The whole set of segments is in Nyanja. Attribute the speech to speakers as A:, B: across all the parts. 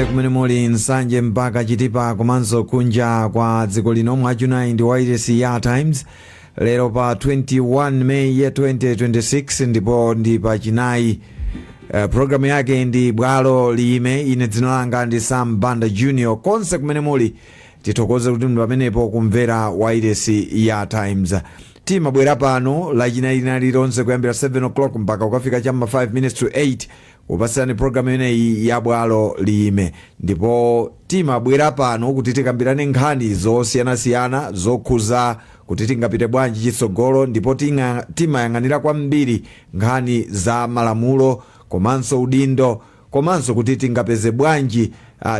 A: Kumene muli, Nsanje mpaka Chitipa komanso kunja kwa dziko lino, mwachunayi ndi wailesi ya Times lero pa 21 May ya 2026, ndipo ndi pa Chinayi. Programu yake ndi Bwalo Liyime. Ine dzina langa ndi Sam Banda Junior. Konse kumene muli, tithokoze kuti muli pamenepo kumvera wailesi ya Times. Timabwera pano Lachinayi lililonse kuyambira 7 o'clock mpaka kukafika chamma 5 minutes to 8, kupasirani programu imeneyi ya Bwalo Liyime. Ndipo timabwera pano kuti tikambirane nkhani zosiyanasiyana zokhuza kuti tingapite bwanji chitsogolo, ndipo timayang'anira kwambiri nkhani za malamulo komanso udindo, komanso kuti tingapeze bwanji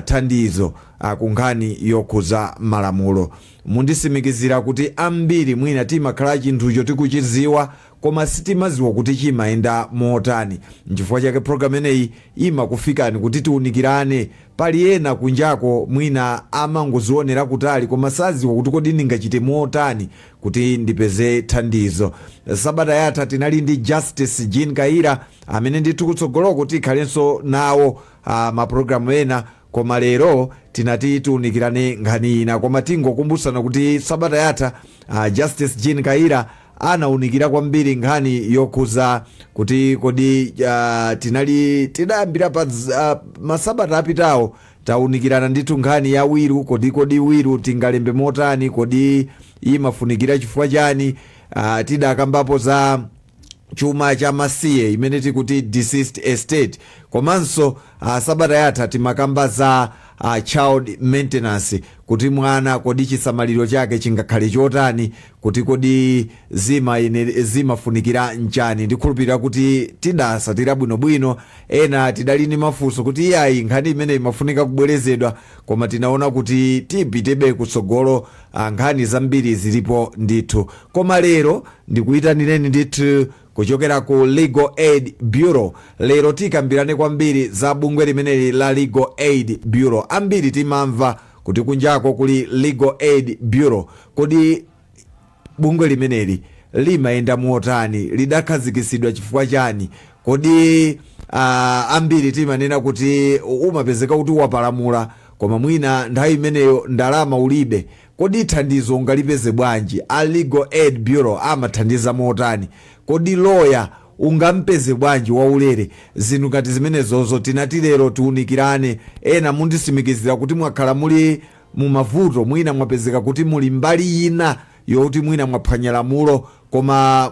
A: thandizo ku nkhani yokhuza malamulo. Mundisimikizira kuti ambiri mwina timakhala chinthucho tikuchiziwa, koma sitimaziwa kuti chimayenda motani. Nchifukwa chake programu imeneyi imakufikani kuti tiunikirane. Pali ena kunjako mwina amangozionera kutali, koma saziwa kuti kodi ndingachite motani kuti ndipeze thandizo. Sabata yatha tinali ndi Justice Jean Kaira, amene ndithu kutsogoloko tikhalenso nawo mapulogalamu ena, koma lero tinati tiunikirane nkhani ina. Koma tingokumbutsana kuti sabata yatha Justice Jean Kaira anaunikira kwambiri nkhani yokhuza kuti kodi tinali tidayambira pa masabata apitawo, taunikirana ndithu nkhani ya will. Kodi will tingalembe motani? Kodi imafunikira chifukwa chani? Tidakambapo za chuma cha masiye imene tikuti deceased estate, komanso sabata yatha timakamba za child maintenance, kuti mwana kodi chisamaliro chake chingakhale chotani, kuti kodi zimafunikira nchani. Ndikhulupirira kuti tidasatira bwinobwino. Ena tidali ndi mafunso kuti iyayi, nkhani imene imafunika kubwerezedwa, koma tinaona kuti tipitebe kutsogolo. Nkhani zambiri zilipo ndithu, koma lero ndikuyitanireni ndithu kuchokera ku Legal Aid Bureau. Lero tikambirane kwambiri za bungwe limeneli la Legal Aid Bureau. Ambiri timamva kuti kunjako kuli Legal Aid Bureau. Kodi bungwe limeneli limayenda motani? Lidakhazikitsidwa chifukwa chani? Kodi ambiri timanena kuti umapezeka kuti wapalamula, koma mwina nthawi imeneyo ndalama ulibe. Kodi thandizo ungalipeze bwanji? A Legal Aid Bureau amathandiza motani? Kodi loya ungampeze bwanji waulere? Zinthu ngati zimenezozo tinati lero tiunikirane. Ena mundisimikizira kuti mwakhala muli mumavuto, mwina mwapezeka kuti muli mbali ina yoti mwina mwaphwanya lamulo, koma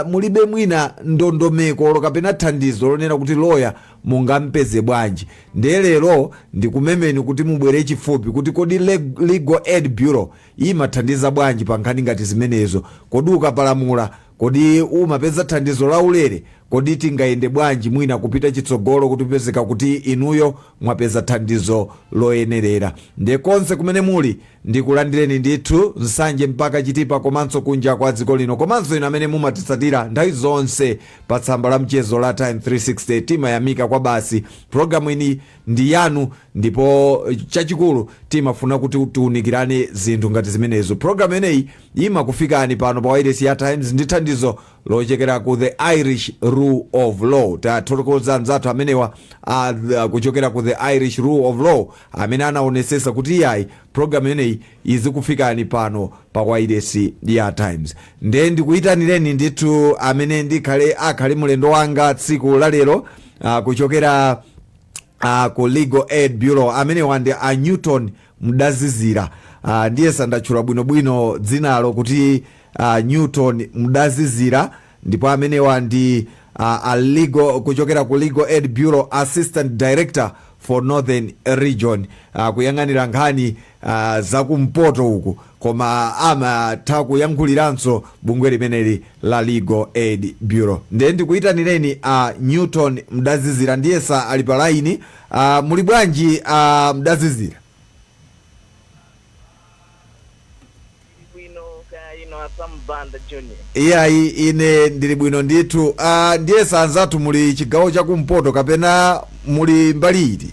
A: mulibe mwina ndondomeko kapena thandizo lonena kuti loya mungampeze bwanji. Ndiye lero ndikumemeni kuti mubwere chifupi kuti kodi Legal Aid Bureau imathandiza bwanji pa nkhani ngati zimenezo? Kodi ukapalamula, kodi umapeza thandizo laulere? Kodi tingayende bwanji mwina kupita chitsogolo kuti pezeka kuti inuyo mwapeza thandizo loyenerera? Ndiye konse kumene muli, ndikulandireni ndithu, Nsanje mpaka Chitipa komanso kunja kwa dziko lino, komanso inu amene mumatitsatira nthawi zonse pa tsamba la mchezo la Time 360. Timayamika kwa basi. Programu ini ndi yanu, ndipo chachikulu timafuna kuti tiunikirane zinthu ngati zimenezo. Programu imeneyi imakufikani pano pa wailesi ya Times ndi thandizo lochokera ku The Irish Rule of Law. Tathokoza anzathu amenewa kuchokera ku The Irish Rule of Law, amene anaonesesa kuti iyayi, programu imeneyi izikufikani pano pa wailesi ya Times. Ndiye ndikuyitanireni ndithu amene ndikhale akhale mulendo wanga tsiku la lero kuchokera ku Legal Aid Bureau. Amenewa ndi a Newton Mdazizira. Ndiye sandatchula bwinobwino dzinalo kuti Newton Mdazizira, ndipo amenewa ndi a legal kuchokera ku Legal Aid Bureau, Assistant Director for Northern Region, kuyang'anira nkhani zakumpoto uku, koma amatha kuyankhuliranso bungwe limeneli la Legal Aid Bureau. Ndiye ndikuyitanireni a Newton Mdazizira. Ndiyesa ali pa laini. Muli bwanji, Mdazizira?
B: Bwino, kaya ino, a Sam Banda Junior?
A: Iyayi, ine ndili bwino ndithu. Ndiyesa anzathu muli chigawo chakumpoto kapena muli mbali iti?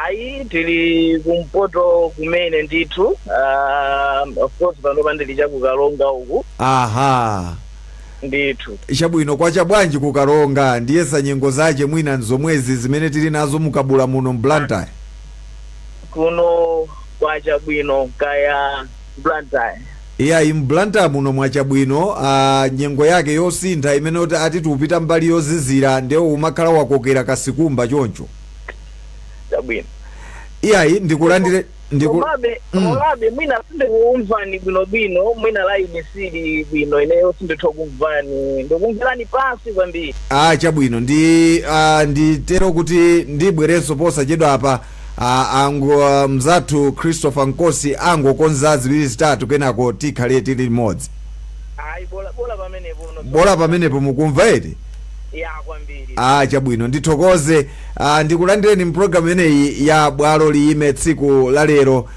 B: Ayi, tili kumpoto kumene ndithu. Of course panopa ndili chakukalonga uku.
A: Aha.
B: Ndithu.
A: Chabwino, kwacha bwanji kuKaronga? Ndiyesa nyengo zache mwina nzomwezi zimene tili nazo mukabula muno mBlantyre.
B: Kuno kwacha bwino, kaya Blantyre?
A: Iyayi, mBlantyre muno mwachabwino. Nyengo yake yosintha imene kuti ati tiupita mbali yozizira, ndiye umakhala wakokera kasikumba choncho.
B: Chabwino.
A: Iyayi, ndikulandire ndiku
B: Komabe komabe mwina sindikuumvani bwinobwino, mwina line sili bwino, ineyo sinditha kumvani, ndikumverani pansi kwambiri.
A: Ah, chabwino, nditero kuti ndibwerenso posachedwa apa. Ango mzathu Christopher Nkosi angokonza ziwiri zitatu, kenako tikhale tili limodzi.
B: Ayi, bola bola pamenepo uno.
A: Bola pamenepo, mukumva eti?
B: Ya, kwambiri.
A: Ah, chabwino, ndithokoze. Ndikulandireni mpulogalamu imeneyi ya Bwalo Liyime tsiku la lero.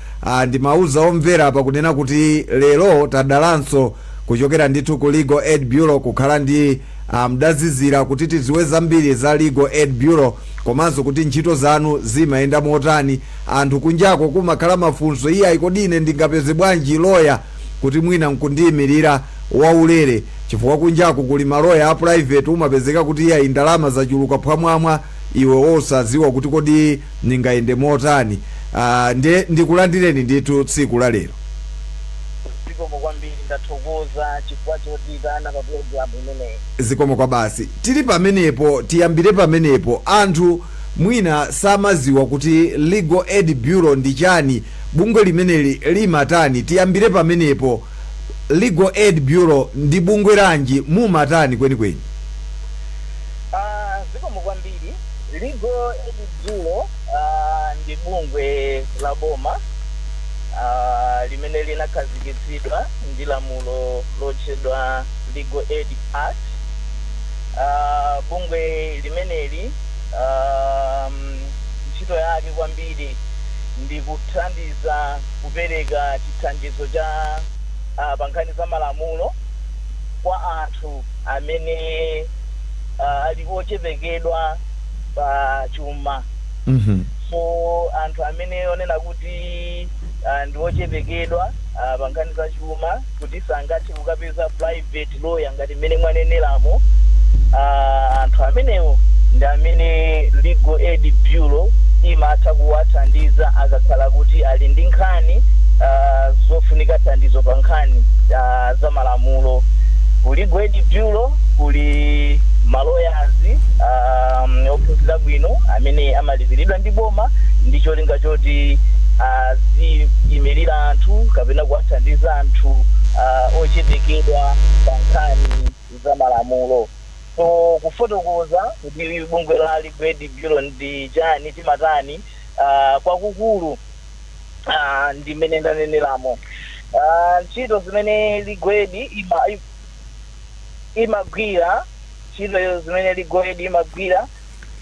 A: Ndimauza omvera pakunena kuti lero tadalanso kuchokera ndithu ku Legal Aid Bureau kukhala ndi mdazizira kuti tidziwe zambiri za Legal Aid Bureau komanso kuti ntchito zanu zimayenda motani. Anthu kunjako kumakhala mafunso: iyayi, kodi ine ndingapeze bwanji loya kuti mwina nkundiyimirira waulere? Chifukwa kunjaku kuli maloya a private, umapezeka kuti iyayi, ndalama zachuluka phwamwamwa, iwe wosadziwa kuti kodi ningayende motani. Ndiye ndikulandireni ndithu tsiku la lero.
B: Zikomo kwambiri, ndathokoza chifukwa chotiyitana pa program imeneyi.
A: Zikomo kwa basi. Tili pamenepo, tiyambire pamenepo. Anthu mwina samaziwa kuti Legal Aid Bureau ndi chani, bungwe limeneli limatani. Tiyambire pamenepo, Legal Aid Bureau ndi bungwe lanji, mumatani kwenikweni?
B: Ah, zikomo kwambiri. Legal Aid Bureau ndi bungwe la boma limene linakhazikitsidwa ndi lamulo lotchedwa Legal Aid Act. Bungwe limeneli ntchito yake kwambiri ndi kuthandiza kupereka chithandizo cha pa nkhani za malamulo kwa anthu amene ali ochepekedwa pa chuma. So anthu amene onena kuti ndi ochepekedwa pa nkhani za chuma, kuti sangathe kukapeza private lawyer ngati mmene mwaneneramo, anthu amenewo ndi amene Legal Aid Bureau imatha kuwathandiza akakhala kuti ali ndi nkhani zofunika thandizo pa nkhani za malamulo. Ku Legal Aid Bureau kuli maloyazi ophunzira bwino amene amalipiridwa ndi boma ndi cholinga choti aziyimirira anthu kapena kuwathandiza anthu ochepekedwa pa nkhani za malamulo. So kufotokoza kuti bungwe la Legal Aid Bureau ndi chani, timatani, kwakukulu ndi mmene ndaneneramo. Ntchito zimene Legal Aid imagwira, ntchito zimene Legal Aid imagwira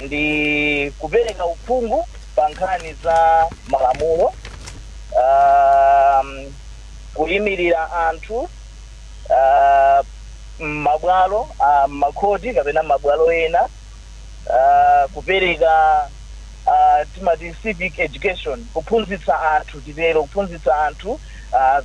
B: ndi kupereka uphungu pa nkhani za malamulo, kuyimirira anthu m'mabwalo, m'makhoti kapena m'mabwalo ena, kupereka timati civic education, kuphunzitsa anthu, titero kuphunzitsa anthu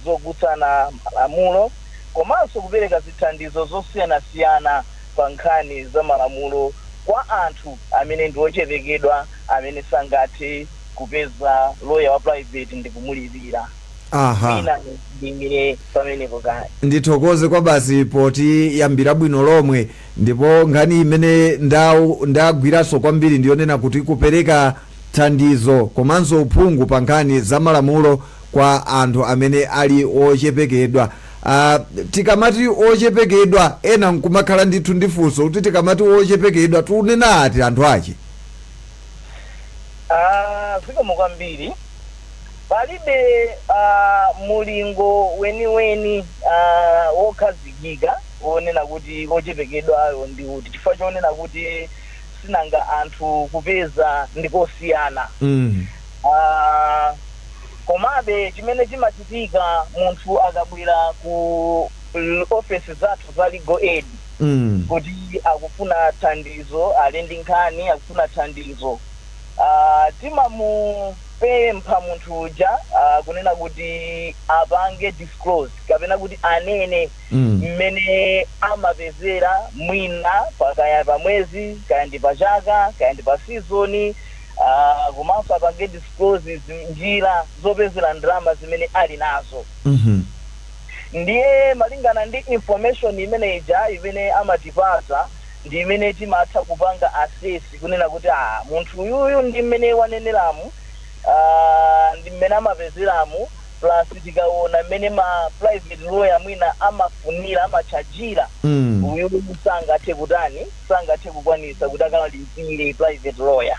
B: zokhudzana malamulo, komanso kupereka zithandizo zosiyanasiyana pa nkhani za malamulo kwa anthu amene ndi ochepekedwa, amene sangathe kupeza lawyer wa private ndi kumulipira. Mwina ndiyimire pamenepo kaya.
A: Ndithokoze kwa basi poti yambira bwino lomwe. Ndipo nkhani imene ndagwiranso kwambiri ndiyonena kuti kupereka thandizo komanso uphungu pa nkhani za malamulo kwa anthu amene ali ochepekedwa. Tikamati ochepekedwa, ena nkumakhala ndithu ndi funso kuti tikamati ochepekedwa tunena ati anthu ache?
B: Ah, zikomo kwambiri. Palibe mulingo weniweni wokhazikika wonena kuti ochepekedwayo ndi kuti, chifukwa chonena kuti sinanga anthu kupeza ndikosiyana. Komabe chimene chimachitika, munthu akabwera ku ofesi zathu za Legal Aid kuti akufuna thandizo, ali ndi nkhani, akufuna thandizo, timamu Timapempha munthu uja kunena kuti apange disclose kapena kuti anene mmene amapezera, mwina pakaya pa mwezi, kaya ndi pa chaka, kaya ndi pa season, komanso apange disclose njira zopezera ndalama zimene ali nazo. Ndiye malingana ndi information imene ija imene amatipatsa ndi imene timatha kupanga assess kunena kuti munthu uyuyu ndi mmene waneneramu, ndi mmene amapezeramu, plus tikaona mmene ma private lawyer mwina amafunira, amachajira, uyuyu sangathe kutani, sangathe kukwanisa kuti akalipire private lawyer.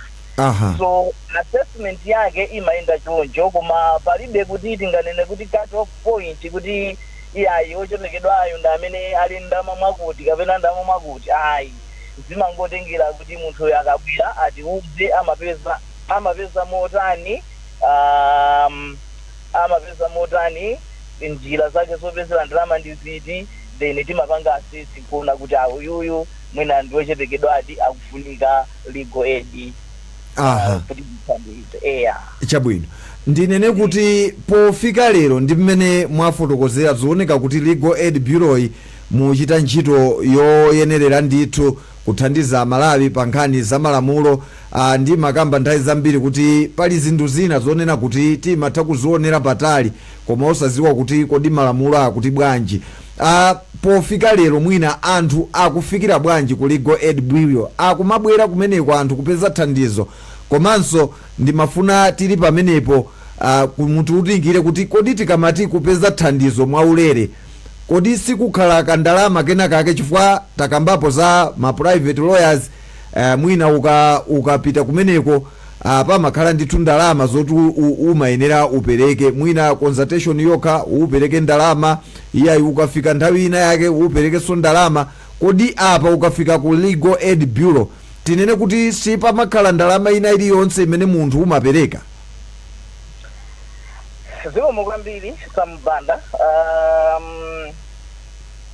B: So assessment yake imayenda choncho, koma palibe kuti tinganene kuti cut off point kuti iyayi, ochepekedwayo ndi amene ali ndama mwakuti kapena ndama mwakuti, ayi. Zimangotengera kuti munthu akabwera atiuze amapeza motani, amapeza motani, njira zake zopezera ndalama ndi ziti, then timapanga assess kuona kuti uyuyu mwina ndi ochepekedwadi, akufunika legal aid kuti mthandize, eya.
A: Chabwino, ndinene kuti pofika lero ndi mmene mwafotokozera, zioneka kuti Legal Aid Bureau muchita ntchito yoyenerera ndithu kuthandiza Amalawi pa nkhani za malamulo. Ndi makamba nthawi zambiri kuti pali zinthu zina zonena kuti timatha kuzionera patali koma osaziwa kuti kodi malamulo akuti bwanji. Pofika lero mwina anthu akufikira bwanji ku Legal Aid Bureau? Akumabwera kumeneko anthu kupeza thandizo? Komanso ndimafuna tili pamenepo mutiunikire kuti kodi tikamati kupeza thandizo mwaulere, kodi sikukhala kandalama kena kake? Chifukwa takambapo za ma private lawyers, mwina ukapita kumeneko pamakhala ndithu ndalama zoti umayenera upereke, mwina consultation yokha upereke ndalama, iyayi, ukafika nthawi ina yake uperekenso ndalama. Kodi apa ukafika ku Legal Aid Bureau tinene kuti sipamakhala ndalama ina iliyonse imene munthu umapereka?
B: Zikomo kwambiri, Sambanda.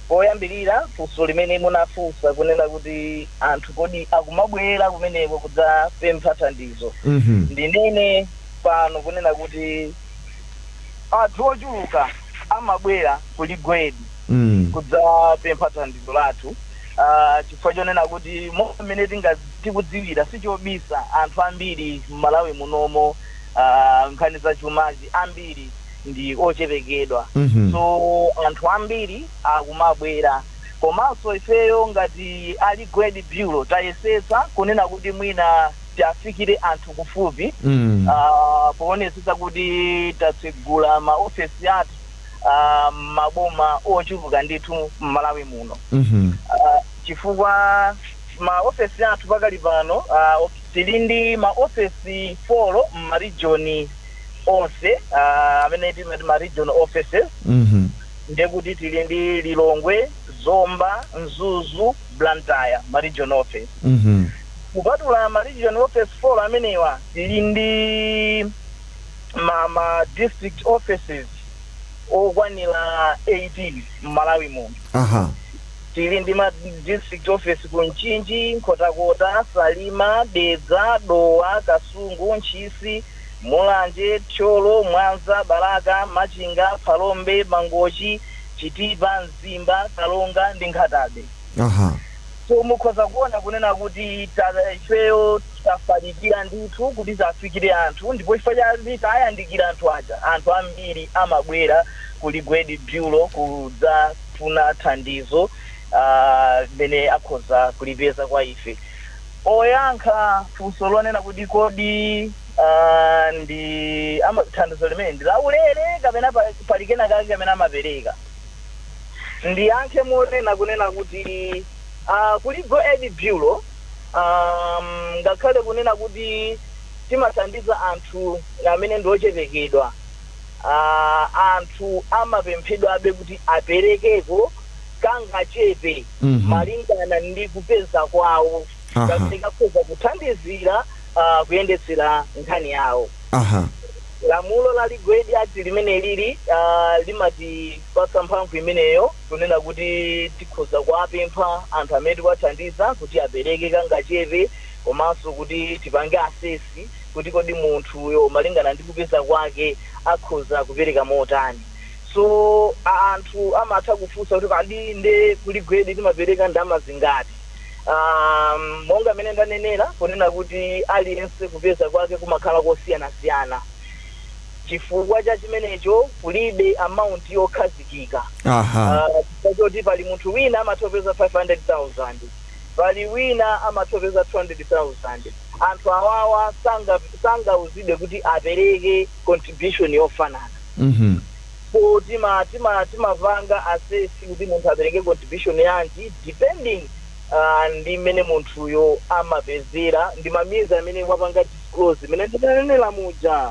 B: Poyambirira funso limene munafunsa kunena kuti anthu kodi akumabwera kumeneko kudzapempha thandizo, ndinene pano kunena kuti anthu ochuluka amabwera ku Legal Aid kudzapempha thandizo lathu, chifukwa chonena kuti momwe tikudziwira, sichobisa, anthu ambiri m'Malawi munomo, nkhani za chumazi, ambiri ndi ochepekedwa. So anthu ambiri akumabwera, komanso ifeyo ngati a Legal Aid Bureau tayesetsa kunena kuti mwina tiafikire anthu kufupi, poonetsetsa kuti tatsegula maofesi athu maboma ochuluka ndithu m'Malawi muno. Chifukwa maofesi athu pakali pano, tili ndi maofesi 4 m'marijoni onse, amene timati ma regional offices. Ndekuti tili ndi Lilongwe, Zomba, Mzuzu, Blantyre, ma regional office. Kupatula ma regional office 4 amenewa, tili ndi ma district offices okwanira 18 m'Malawi muno. Tili ndi ma district office ku Mchinji, Nkhotakota, Salima, Dedza, Dowa, Kasungu, Ntchisi, Mulanje, Thyolo, Mwanza, Balaka, Machinga, Phalombe, Mangochi, Chitipa, Mzimba, Karonga ndi Nkhata Bay. So mukhoza kuona kunena kuti ifeyo tafalikira ndithu kuti tafikire anthu, ndipo chifukwa chati tayandikira anthu aja, anthu ambiri amabwera ku Legal Aid Bureau kudzafuna thandizo limene akhoza kulipeza kwa ife. Oyankha funso lonena kuti kodi ndi thandizo limene ndi laulere kapena pali kena kake kamene amapereka, ndiyankhe monena kunena kuti ku Legal Aid Bureau, ngakhale kunena kuti timathandiza anthu amene ndi ochepekedwa, anthu amapemphedwabe kuti aperekeko kangachepe malingana ndi kupeza kwawo, kamene kakhoza kuthandizira kuyendetsera nkhani yawo. Lamulo la Legal Aid Act limene lili limatipatsa mphamvu imeneyo, kunena kuti tikhoza kuwapempha anthu amene tikuwathandiza kuti apereke kangachepe, komanso kuti tipange assess kuti kodi munthuyo malingana ndi kupeza kwake akhoza kupereka motani. So anthu amatha kufunsa kuti kodi nde ku Legal Aid timapereka ndalama zingati? Monga amene ndanenera kunena kuti aliyense kupeza kwake kumakhala kosiyanasiyana, chifukwa cha chimenecho kulibe amount yokhazikika. Chifukwa choti pali munthu wina amatha kupeza 500,000, pali wina amatha kupeza 200,000. Anthu awawa sangauzidwe kuti apereke contribution yofanana. So timapanga assess kuti munthu apereke contribution yanji depending ndi mmene munthuyo amapezera ndi ma means amene wapanga disclose imene ndinanenera muja.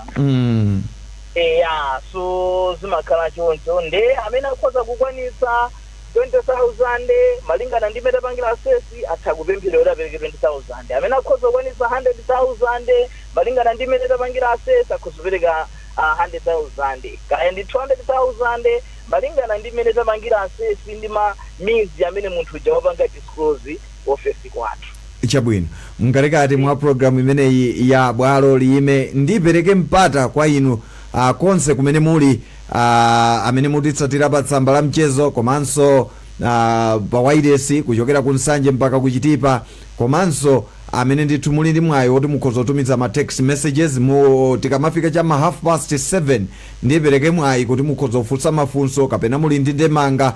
B: Eya, so zimakhala choncho. Nde amene akhoza kukwanitsa 20,000 malingana ndi mmene apangira assess, atha kupemphera kuti apereke 20,000. Amene akhoza kukwanitsa 100,000 malingana ndi mmene tapangira assess, akhoza kupereka 100,000, kaya ndi 200,000 malingana ndi mmene tapangira assess ndi ma means amene munthu uja wapanga disclose ofesi kwathu.
A: Chabwino, mkatikati mwa programu imeneyi ya Bwalo Liyime, ndipereke mpata kwa inu konse kumene muli, amene mutitsatira pa tsamba la mchezo komanso pa wailesi kuchokera ku Nsanje mpaka kuchitipa, komanso amene ndithu muli ndi mwayi woti mukhoza kutumiza ma text messages mu tikamafika cha ma 7:30, ndipereke mwayi kuti mukhoza kufunsa mafunso kapena muli ndi ndemanga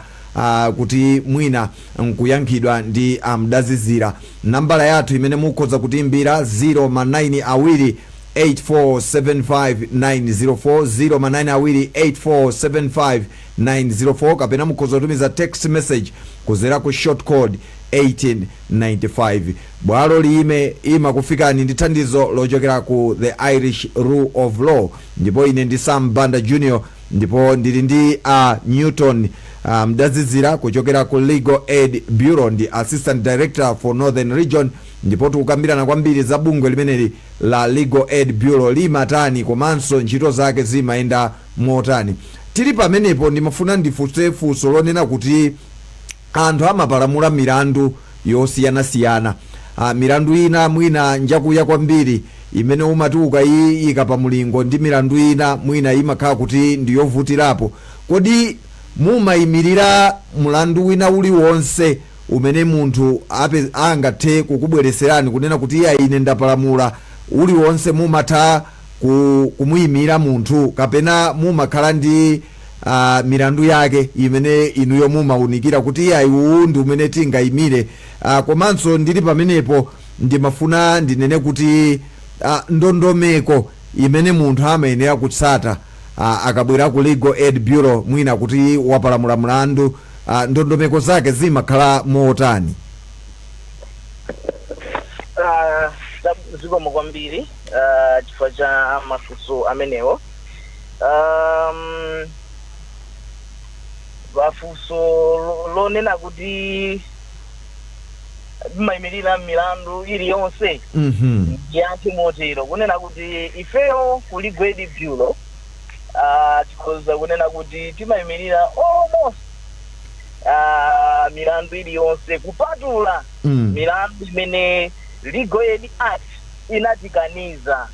A: kuti mwina nkuyankhidwa ndi amdazizira. Nambala yathu imene mukhoza kutiimbira, 0 ma 9 awiri 8475904, 0 ma 9 awiri 8475904, kapena mukhoza kutumiza text message kuzera ku short code 1895. Bwalo Liyime imakufikani ndi thandizo lochokera ku the Irish Rule of Law, ndipo ine ndi Sam Banda Junior, ndipo ndili ndi Newton Mdazizira kuchokera ku Legal Aid Bureau, ndi Assistant Director for Northern Region, ndipo tikukambirana kwambiri za bungwe limeneli la Legal Aid Bureau, limatani komanso ntchito zake zimayenda motani. Tili pamenepo, ndimafuna ndifunse funso lonena kuti anthu amapalamula milandu yosiyanasiyana. Milandu ina mwina njakuya kwambiri imene umati ukayiyika pa mulingo ndi milandu ina mwina imakhala kuti ndiyovutirapo. Kodi mumayimirira mlandu wina uliwonse umene munthu angathe kukubwereserani kunena kuti iya, ine ndapalamula, uliwonse mumatha kumuyimira munthu, kapena mumakhala ndi milandu yake imene inuyo mumawunikira kuti iya, uwu ndi umene tingayimire? Komanso ndili pamenepo, ndimafuna ndinene kuti ndondomeko imene munthu amayenera kutsata akabwera ku Legal Aid Bureau, mwina kuti wapalamula mlandu, ndondomeko zake zimakhala motani?
B: Zikomo kwambiri chifukwa cha mafunso amenewo. Pafunso lonena kuti timayimirira milandu iliyonse, yankhe motero kunena kuti ifeyo ku Legal Aid Bureau tikhoza kunena kuti timayimirira almost milandu iliyonse kupatula milandu imene Legal Aid Act inatikaniza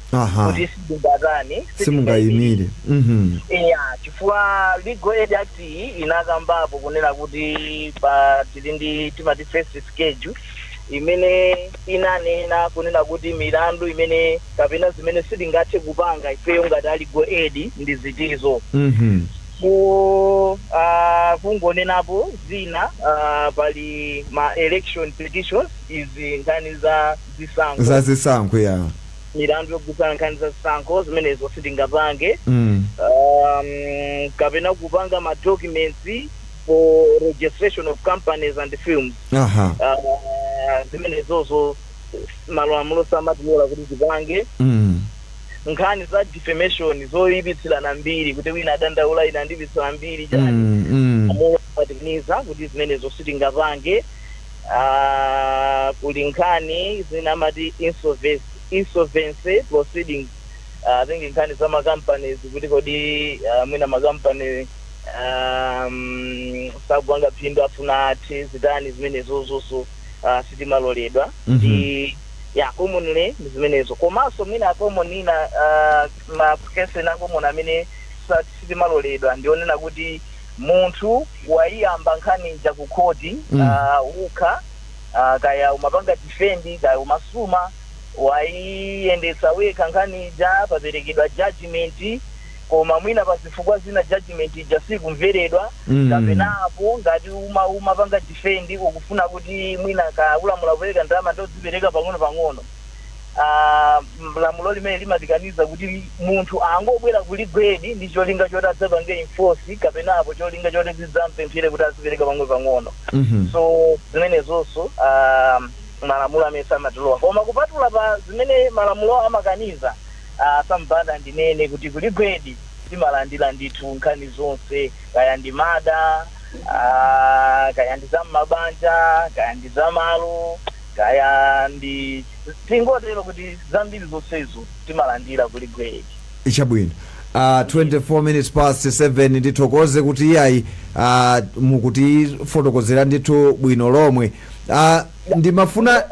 B: kuti sitingatani?
A: Simungayimire.
B: Iya, chifukwa Legal Aid Act iyi inakambapo kunena kuti pa tili ndi timati first schedule imene inanena kunena kuti milandu imene kapena zimene sitingathe kupanga ifeyo ngati a Legal Aid ndi zitizo. Ku kungonenapo zina, pali ma election petitions, izi nkhani za zisankho.
A: Za zisankho, ya.
B: Milandu yogwirizana nkhani za zisankho, zimenezo sitingapange. Kapena kupanga ma documents for registration of companies and firms. Zimenezozo malamulo samatilola kuti tipange. Nkhani za defamation, zoyipitsirana mbiri, kuti wina adandaula ina andipitsira mbiri chani, lamulo amatikaniza kuti zimenezo sitingapange. Kuli nkhani zina amati insolvency proceedings. I think nkhani za macompanies, kuti kodi mwina makampani sakupanga phindu, afuna athe, zitani, zimenezozonso sitimaloledwa. Ndi ya commonly ndi zimenezo. Komanso mwina common ina, makesi ena common amene sitimaloledwa, ndionena kuti munthu wayiyamba nkhani ija ku khoti, ukha kaya umapanga defend, kaya umasuma, wayiyendetsa wekha nkhani ija, paperekedwa judgment, koma mwina pa zifukwa zina judgment ija sikumveredwa, kapena apo ngati umapanga defend, ukufuna kuti mwina ka ulamula kupereka ndalama, ndodzipereka pang'ono pang'ono. Lamulo limene limatikaniza kuti munthu angobwera ku Legal Aid ndi cholinga choti adzapange enforce, kapena apo cholinga choti zidzampemphere kuti azipereka pang'ono pang'ono. So zimenezonso malamulo amene samatilowa. Koma kupatula pa zimene malamulo amakaniza, sambanda ndinene kuti ku Legal Aid timalandira ndithu nkhani zonse, kaya ndi murder, kaya ndi za mmabanja, kaya ndi za malo, kaya ndi, tingotero kuti zambiri zonsezo timalandira ku Legal Aid.
A: Chabwino. 24 minutes past 7. Ndithokoze kuti iyayi, mukutifotokozera ndithu bwino lomwe. Ndimafuna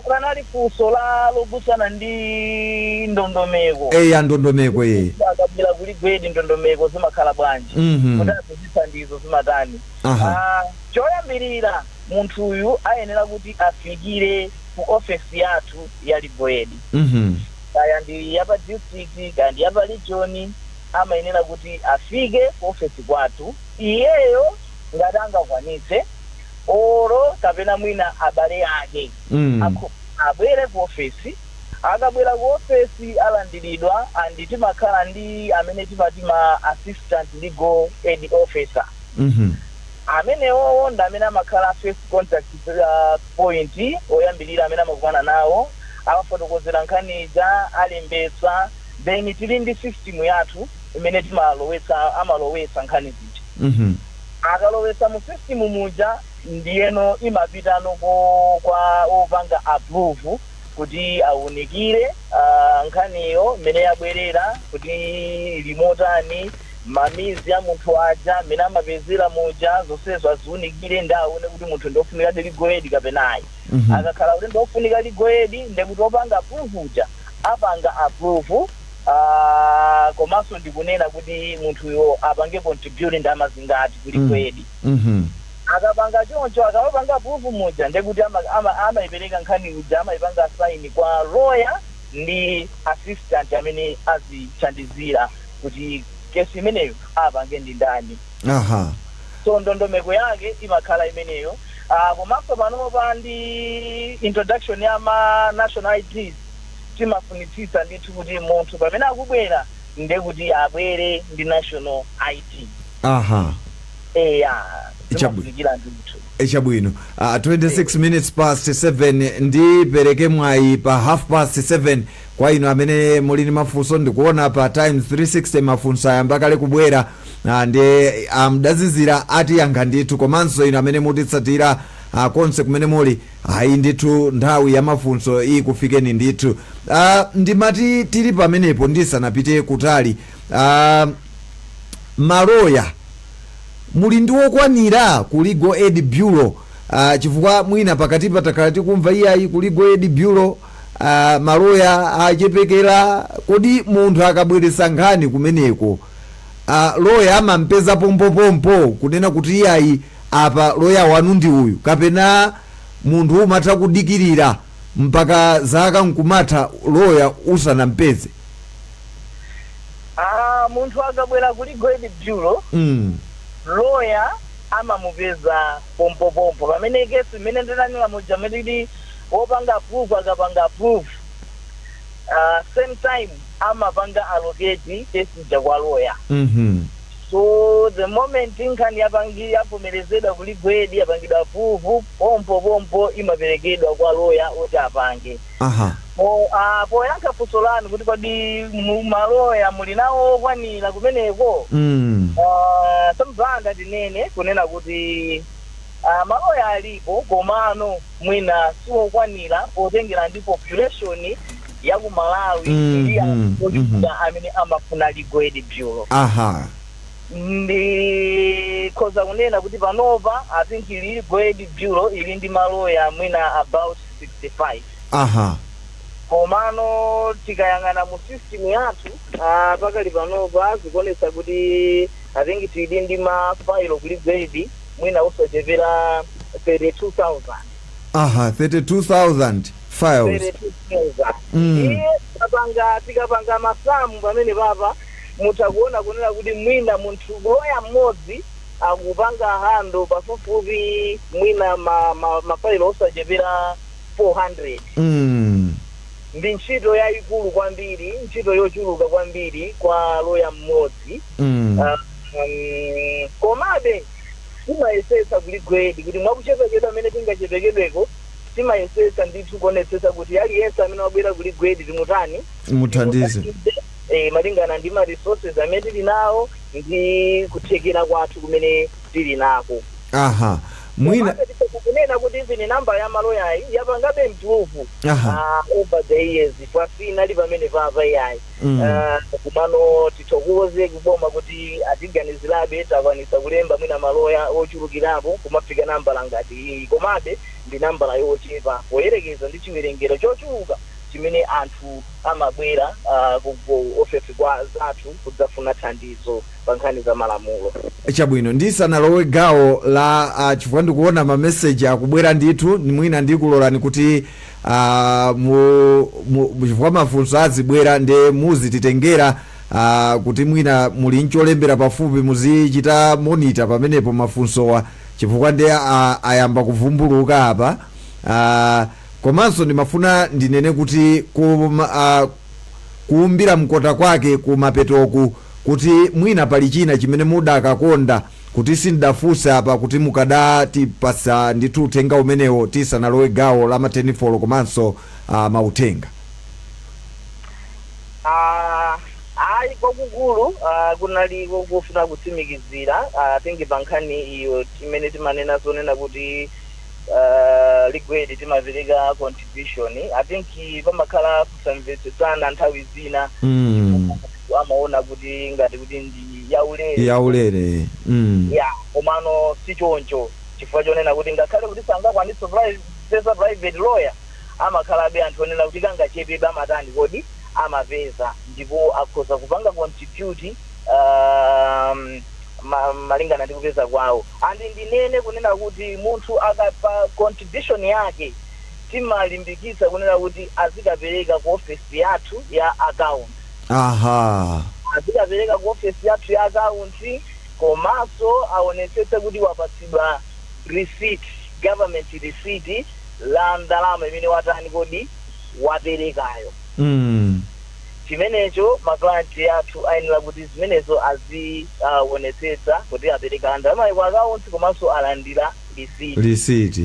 B: Panali funso la lokusana ndi ndondomeko.
A: Eya, ndondomeko iyi.
B: Akabwera ku Legal Aid, ndondomeko zimakhala bwanji, kuti azithandizo zimatani? Choyambirira, munthuyu ayenera kuti afikire ku ofesi yathu ya Legal Aid, kaya ndi yapa district, kaya ndi yapa region. Amayenera kuti afike ku ofesi kwathu iyeyo ngati angakwanitse, oro kapena mwina abale ake, abwere ku ofesi. Akabwera ku ofesi alandiridwa, and timakhala ndi amene timati ma assistant legal aid officer. Amenewowo ndi amene amakhala first contact point oyambirira amene amakumana nawo, awafotokozera nkhani ija, alembetsa, then tili ndi system yathu imene timalowetsa, amalowetsa nkhani zija. Akalowetsa mu system muja, ndiyeno imapitano kwa opanga approve kuti awunikire nkhaniyo mmene yabwerera, kuti limotani, mamizi a munthu aja mmene amapezera muja, zonsezo aziunikire ndi aone kuti munthu ndiofunika legal aid kapena ayi. Akakhala kuti ndiofunika legal aid, ndekuti opanga approve uja apanga approve, komanso ndikunena kuti munthuyo apange contribute ndalama zingati ku legal aid. Akapanga choncho, akamapanga approve muja, ndekuti amayipereka nkhani uja, amayipanga assign kwa lawyer ndi assistant amene azithandizira kuti kesi imeneyo apange ndi ndani. So ndondomeko yake imakhala imeneyo. Komanso panopa ndi introduction ya ma national IDs, timafunitsitsa ndithu kuti munthu pamene akubwera, ndekuti abwere ndi national ID. Eya. Zimafunikira ndithu.
A: Chabwino. 26 minutes past 7. Ndipereke mwayi pa half past 7 kwa inu amene muli ndi mafunso. Ndikuona pa Times 360 mafunso ayamba kale kubwera, ndi amdazizira atiyankha ndithu. Komanso inu amene mutitsatira konse kumene muli, ayi ndithu, nthawi ya mafunso ikufikeni ndithu. Ndimati tili pamenepo, ndisanapite kutali, maloya muli ndi okwanira ku Legal Aid Bureau? Chifukwa mwina pakati patakhala tikumva iyayi, ku Legal Aid Bureau maloya achepekera. Kodi munthu akabweretsa nkhani kumeneko, loya amampeza pompopompo, kunena kuti iyayi, apa loya wanu ndi uyu, kapena munthu umatha kudikirira mpaka zaka nkumatha loya usanampeze?
B: Munthu akabwera ku Legal Aid Bureau, lawyer amamupeza pompopompo. Pamene kesi imene ndinanena muja mene wopanga approve akapanga approve, same time amapanga allocate kesi ija kwa lawyer. So the moment nkhani yavomerezedwa ku Legal Aid, yapangidwa approve, pompo pompo imaperekedwa kwa lawyer oti apange. Poyankha funso lanu kuti kodi maloya muli nawo okwanira kumeneko, sambanda tinene kunena kuti maloya alipo, komano mwina siwokwanira potengera ndi population. Ya ku Malawi ndi anthu ochuluka amene amafuna Legal Aid Bureau. Ndikhoza kunena kuti panopa I think Legal Aid Bureau ili ndi maloya mwina about 65. Komano tikayang'ana mu system yathu, pakali panopa zikuonetsa kuti I think tili ndi mafailo ku Legal Aid mwina usachepera 32,000.
A: Aha, 32,000 files.
B: 32,000. Iye tikapanga masamu pamene papa mutakuona kunena kuti mwina munthu loya mmodzi akupanga handle pafupifupi mwina mafailo osachepera 400. Ndi ntchito yayikulu kwambiri, ntchito yochuluka kwambiri kwa loya mmodzi. Komabe timayesetsa ku Legal Aid kuti mwakuchepekedwa amene tingachepekedweko, timayesetsa ndithu kuonetsetsa kuti aliyense amene wabwera ku Legal Aid timutani?
A: Muthandize.
B: Malingana ndi ma resources amene tili nawo ndi kuthekera kwathu kumene tili nako.
A: Aha, mwina
B: Komabe tikhoza kunena kuti even namba ya maloyayi yapangabe improve over the years, pasinali pamene papa iyayi. Kumano tithokoze kuboma kuti atiganizirabe, takwanisa kulemba mwina maloya ochulukirapo kumafika nambala ngati iyi. Komabe ndi nambala yochepa poyerekeza ndi chiwerengero chochuluka chimene anthu amabwera ku ofesi kwa zathu kudzafuna thandizo pa nkhani za malamulo.
A: Chabwino, ndisanalowe gawo la chifukwa ndikuona mameseji akubwera ndithu, mwina ndikulolani kuti chifukwa mafunso azibwera nde muzititengera kuti mwina muli ncholembera pafupi, muzichita monitor pamenepo mafunsowa, chifukwa ndi ayamba kuvumbuluka apa. Komanso ndimafuna ndinene kuti kuumbira mkota kwake kumapetoku, kuti mwina pali china chimene mudakakonda kuti sindidafunse apa, kuti mukadatipasa ndithu uthenga umenewo tisanalowe gawo la matenifolo komanso mauthenga.
B: Ayi, kwakukulu kunali kufuna kutsimikizira tingi pa nkhani iyo imene timanena zonena kuti Legal Aid timapereka contribution. I think pamakhala kusamvetsetsana nthawi zina. Amaona kuti ngati kuti ndi yaulere.
A: Yaulere.
B: Ya, komano si choncho, chifukwa chonena kuti ngakhale kuti sangakwanitse kupeza private lawyer, amakhalabe anthu onena kuti kangachepebe amatani kodi amapeza, ndipo akhoza kupanga contribute malingana ndi kupeza kwawo. And ndinene kunena kuti munthu akapa contribution yake, timalimbikitsa kunena kuti azikapereka ku office yathu ya account. Azikapereka ku office yathu ya account, komanso aonetsetse kuti wapatsidwa receipt, government receipt la ndalama imene watani kodi waperekayo. Chimenecho maclient athu ayenera kuti zimenezo azionetsetsa kuti apereka ndalama ku account komanso alandira receipt.
A: Receipt.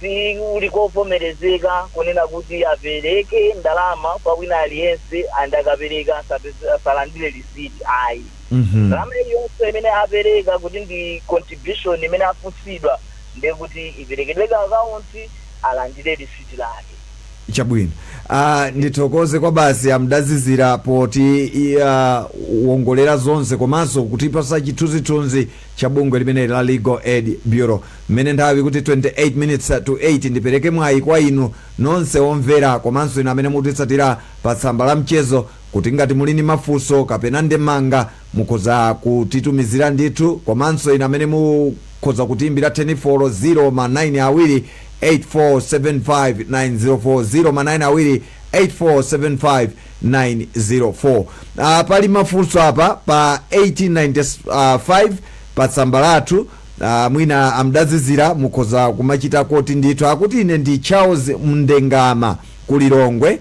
B: Si uli kovomerezeka kunena kuti apereke ndalama kwa wina aliyense and akapereka asalandire receipt, ayi. Ndalama iliyonse imene apereka kuti ndi contribution imene afunsidwa, ndiye kuti iperekedwe ku account, alandire receipt lake.
A: Chabwino, ndithokoze kwa basi amdazizira poti wongolera zonse komanso kutipasa chithunzithunzi cha bungwe limene la Legal Aid Bureau. Mmene nthawi kuti 28 minutes to 8, ndipereke mwayi kwa inu nonse omvera komanso inu amene mutitsatira pa tsamba la mchezo kuti ngati muli ndi mafunso kapena ndemanga mukhoza kutitumizira ndithu, komanso inu amene mukhoza kutiimbira 10 4 0 ma 9 awiri 8475904, 0 ma 9 awiri 8475904. Pali mafunso apa pa 1895 pa tsamba lathu. Mwina amdazizira mukhoza kumachita koti ndithu. Akuti ine ndi Charles Mndengama ku Lilongwe.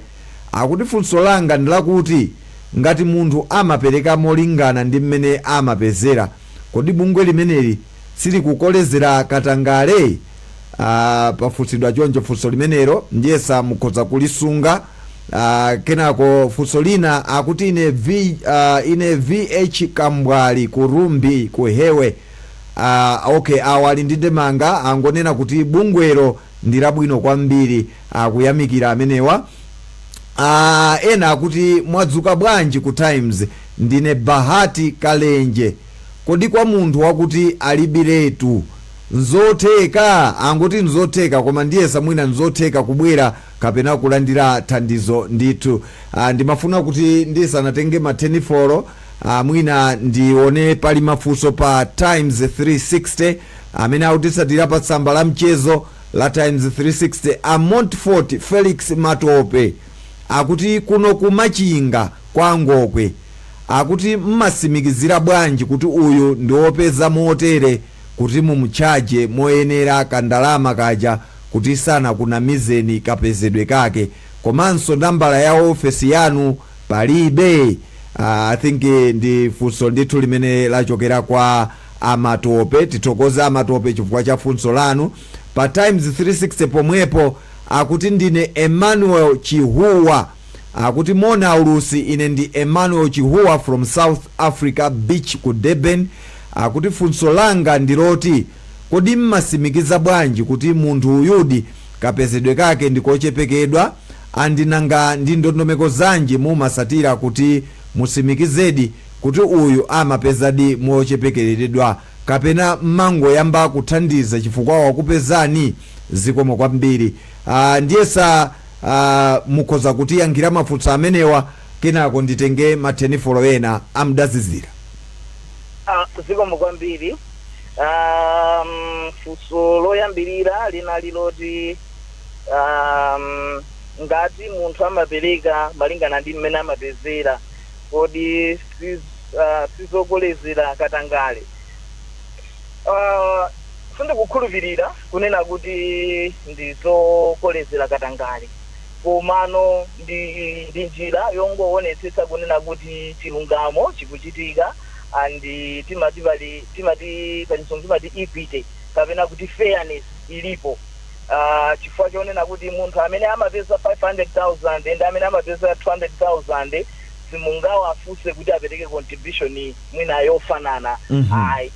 A: Akuti funso langa ndilakuti ngati munthu amapereka molingana ndi mmene amapezera, kodi bungwe limeneli silikukolezera katangale? Pafunsidwa choncho funso limenelo, ndiyesa mukhoza kulisunga. Kenako funso lina akuti ine VH Kambwali ku Rumbi ku Hewe. Okay, awa ali ndi ndemanga, angonena kuti bungwelo ndi labwino kwambiri, akuyamikira amenewa. Ena akuti, "Mwadzuka bwanji ku Times? Ndine Bahati Kalenje. Kodi kwa munthu wakuti alibiretu nzotheka?" Angoti nzotheka, koma ndiyesa mwina nzotheka kubwera kapena kulandira thandizo ndithu. Ndimafuna kuti ndisanatenge mathenifolo, mwina ndione pali mafunso pa Times 360 amene akutitsatira pa tsamba la mchezo la Times 360. A Montfort Felix Matope akuti, "Kuno kumachinga kwa Ngokwe, akuti mmasimikizira bwanji kuti uyu ndi wopeza motere kuti mumutchaje moyenera kandalama kaja, kuti sanakunamizeni kapezedwe kake? Komanso nambala ya ofesi yanu palibe?" I think ndi funso ndithu limene lachokera kwa Amatope. Tithokoze Amatope chifukwa cha funso lanu. Pa Times 360 pomwepo akuti, "Ndine Emmanuel Chihuwa." Akuti, "Moni aulutsi, ine ndi Emmanuel Chihuwa from South Africa Beach ku Durban." Akuti, "Funso langa ndiloti kodi mmasimikiza bwanji kuti munthu uyudi kapezedwe kake ndikochepekedwa? Andinanga ndi ndondomeko zanji mumasatira kuti musimikizedi kuti uyu amapezadi mochepekeredwa, kapena mmangoyamba kuthandiza chifukwa wakupezani? Zikomo kwambiri." Ndiyesa mukhoza kutiyankhira mafunso amenewa, kenako nditenge mathenifolo ena amdazizira.
B: Zikomo kwambiri. Funso loyambirira linali loti ngati munthu amapereka malingana ndi mmene amapezera, kodi sizokolezera katangale? Sindikukhulupirira kunena kuti ndizokolezera katangale, komano ndi njira yongoonetsetsa kunena kuti chilungamo chikuchitika, and timati pali, timati pachizungu timati equity kapena kuti fairness ilipo, chifukwa chonena kuti munthu amene amapeza 500,000 ndi amene amapeza 200,000 simungawafunse kuti apereke contribution mwina yofanana. Ayi,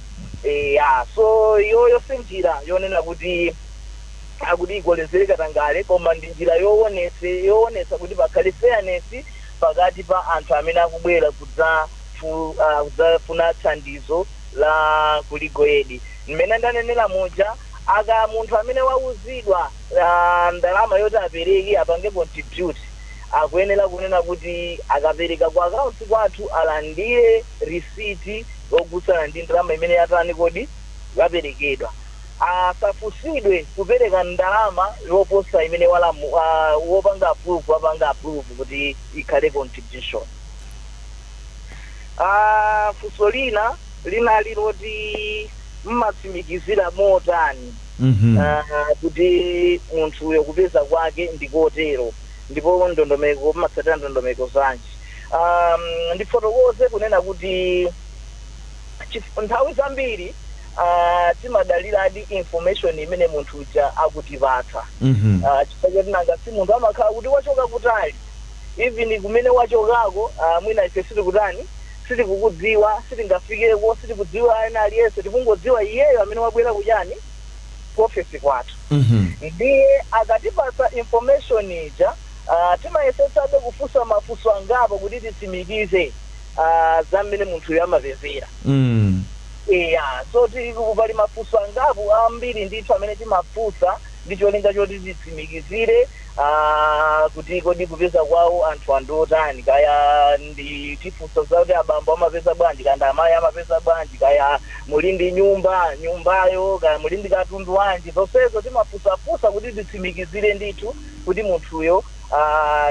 B: ya, so iyoyo si njira yonena kuti akuti ikolezere katangale, koma ndi njira yoonetsa kuti pakhale fairness pakati pa anthu amene akubwera kudzafuna thandizo la ku Legal Aid. Mmene ndanenera muja, aka munthu amene wauzidwa ndalama yoti apereke, apange contribute, akuyenera kunena kuti akapereka ku akaunti kwathu alandire risiti yogusana ndi ndalama imene yatani kodi yaperekedwa. Asafusidwe kupereka ndalama yoposa imene wopanga approve wapanga approve kuti ikhale contribution. Funso lina linali loti mmatsimikizira motani kuti munthuyo kupeza kwake ndikotero, ndipo ndondomeko mmatsatira ndondomeko zanji? Ndifotokoze kunena kuti nthawi zambiri timadaliradi information imene munthu uja akutipatsa, chifukwa choti nanga si munthu amakhala kuti wachoka kutali, even kumene wachokako mwina ife sitikutani, sitikukudziwa, sitingafikeko, sitikudziwa ena aliyense, tikungodziwa iyeyo amene wabwera kuchani, ku ofesi kwathu. Ndiye akatipatsa information ija, timayesetsabe kufunsa mafunso angapo kuti titsimikize za mmene munthuyo amapezera. Iya, so pali mafunso angapo ambiri ndithu amene timafunsa ndi cholinga choti titsimikizire kuti kodi kupeza kwawo anthu andiotani. Kaya ndi tifunsa zakuti abambo amapeza bwanji, kaya ndi amayi amapeza bwanji, kaya muli ndi nyumba, nyumbayo, kaya muli ndi katundu wanji. Zonsezo timafunsafunsa kuti titsimikizire ndithu kuti munthuyo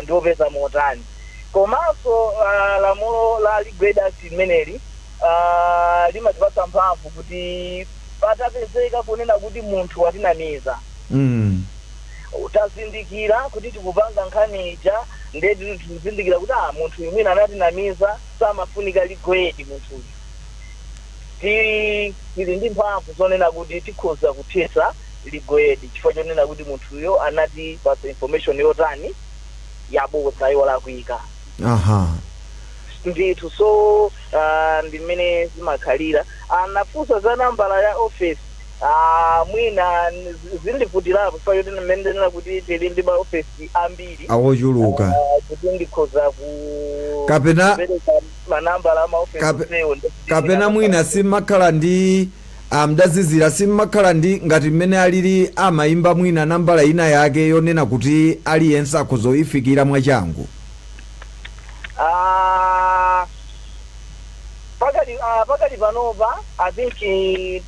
B: ndiwopeza motani. Komanso lamulo la Legal Aid Act limeneli limatipatsa mphamvu kuti patapezeka kunena kuti munthu watinamiza, tazindikira kuti tikupanga nkhani ija, ndiye tikuzindikira kuti munthu uyu mwina anatinamiza, samafunika legal aid munthuyu, tili ndi mphamvu zonena kuti tikhoza kuthetsa legal aid chifukwa chonena kuti munthuyo anatipatsa information yotani, yabodza, yolakwika. Ndithu, so ndi mmene zimakhalira. Anafunsa za nambala ya office. Ah, mwina zindivutirapo chifukwa choti mmene ndinena kuti tili ndi maofesi ambiri.
A: Awochuluka.
B: Ah, kuti ndikhoza ku kupereka manambala amaofesi onsewo ndikuti
A: Kapena mwina simmakhala ndi amdazizira, simmakhala ndi ngati mmene alili amayimba mwina nambala ina yake yonena kuti aliyense akhoza kuyifikira mwachangu?
B: Ah, pakali panopa I think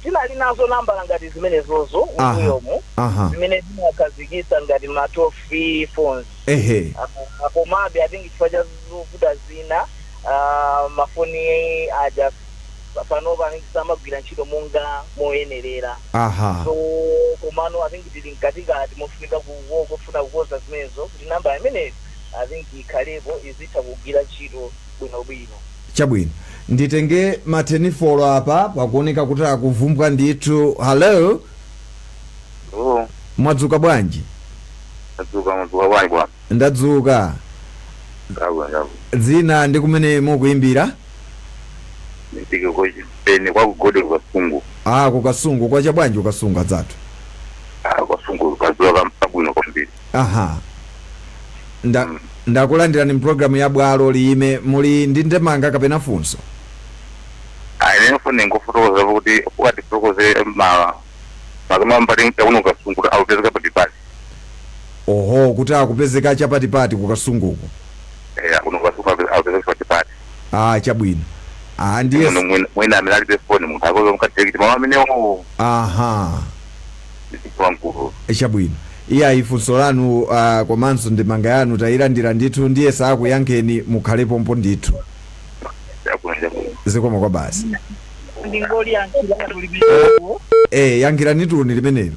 B: tinali nazo nambala ngati zimenezozo mbuyomu zimene timakhazikitsa ngati ma toll free phones. Ah, komabe I think chifukwa cha zovuta zina, mafoni aja panopa I think samagwira ntchito monga moyenerera. So komano I think tili mkatikati mofunika kufuna kukonza zimenezo kuti namba imeneyo I think ikhalepo, izitha kugwira ntchito bwinobwino.
A: Chabwino, nditenge mathenifolo apa, pakuoneka kuti akuvumbwa ndithu. Hello.
C: Oh,
A: Mwadzuka bwanji?
C: Madzuka, madzuka bwanji bwana?
A: Ndadzuka.
C: Ndabwa, ndabwa.
A: Dzina ndi kumene mukuimbira?
C: Nditike kwa pene kwa kugode kwa Kasungu.
A: Ah, kuKasungu. Kwacha bwanji kuKasungu, adzathu?
C: Ah, Kasungu kazuwa kabwino kwambiri.
A: Aha, ndakulandirani mpulogalamu ya Bwalo Liyime. Muli ndi ndemanga kapena funso?
C: Ah, ine fune ngofotokoza kuti ukatifotokoze ma makama mbali kuno Kasungu akupezeka patipati.
A: Oho, kuti akupezeka chapatipati kuKasunguko?
C: Eh, kuno Kasungu akupezeka patipati.
A: Ah, chabwino. Ah, ndiye
C: Muno mwina amene alibe foni munthu akoza mukadirekiti mama amenewo. Kwa mkulu.
A: Chabwino. Iyayi, funso lanu komanso ndemanga yanu tayilandira ndithu, ndiye sakuyankheni, mukhalepo ndithu.
C: Chabwino, chabwino.
A: Zikomo kwa basi.
B: Ndingoliyankhiratu limenelo.
A: Eh, yankhirani tuni limenelo.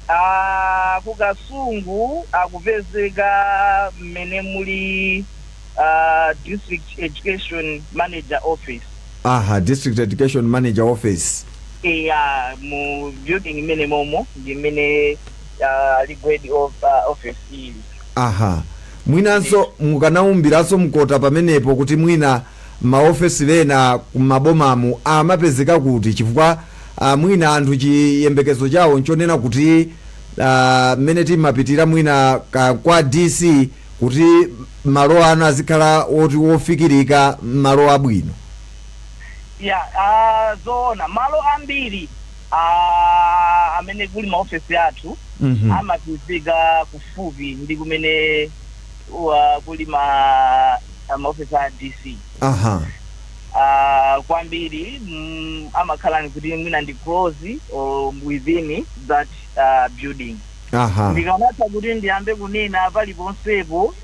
B: Ah, kuKasungu akupezeka mmene muli District Education Manager office.
A: Aha, District Education Manager office.
B: Eya, mu building imene momo ndi mmene legal aid office ili.
A: Aha, mwinanso mukanawumbiranso mkota pamenepo kuti mwina maofesi ena kumabomamu amapezeka kuti, chifukwa mwina anthu chiyembekezo chawo nchonena kuti mmene timapitira mwina kwa DC kuti malo anu azikhala oti wofikirika, malo abwino.
B: Ya, zoona, malo ambiri amene kuli maofesi athu amapezeka kufupi ndi kumene kuli maofesi a DC. Kwambiri amakhala kuti mwina ndi close or within that building. Ndikanatha kuti ndiyambe kunena paliponsepo,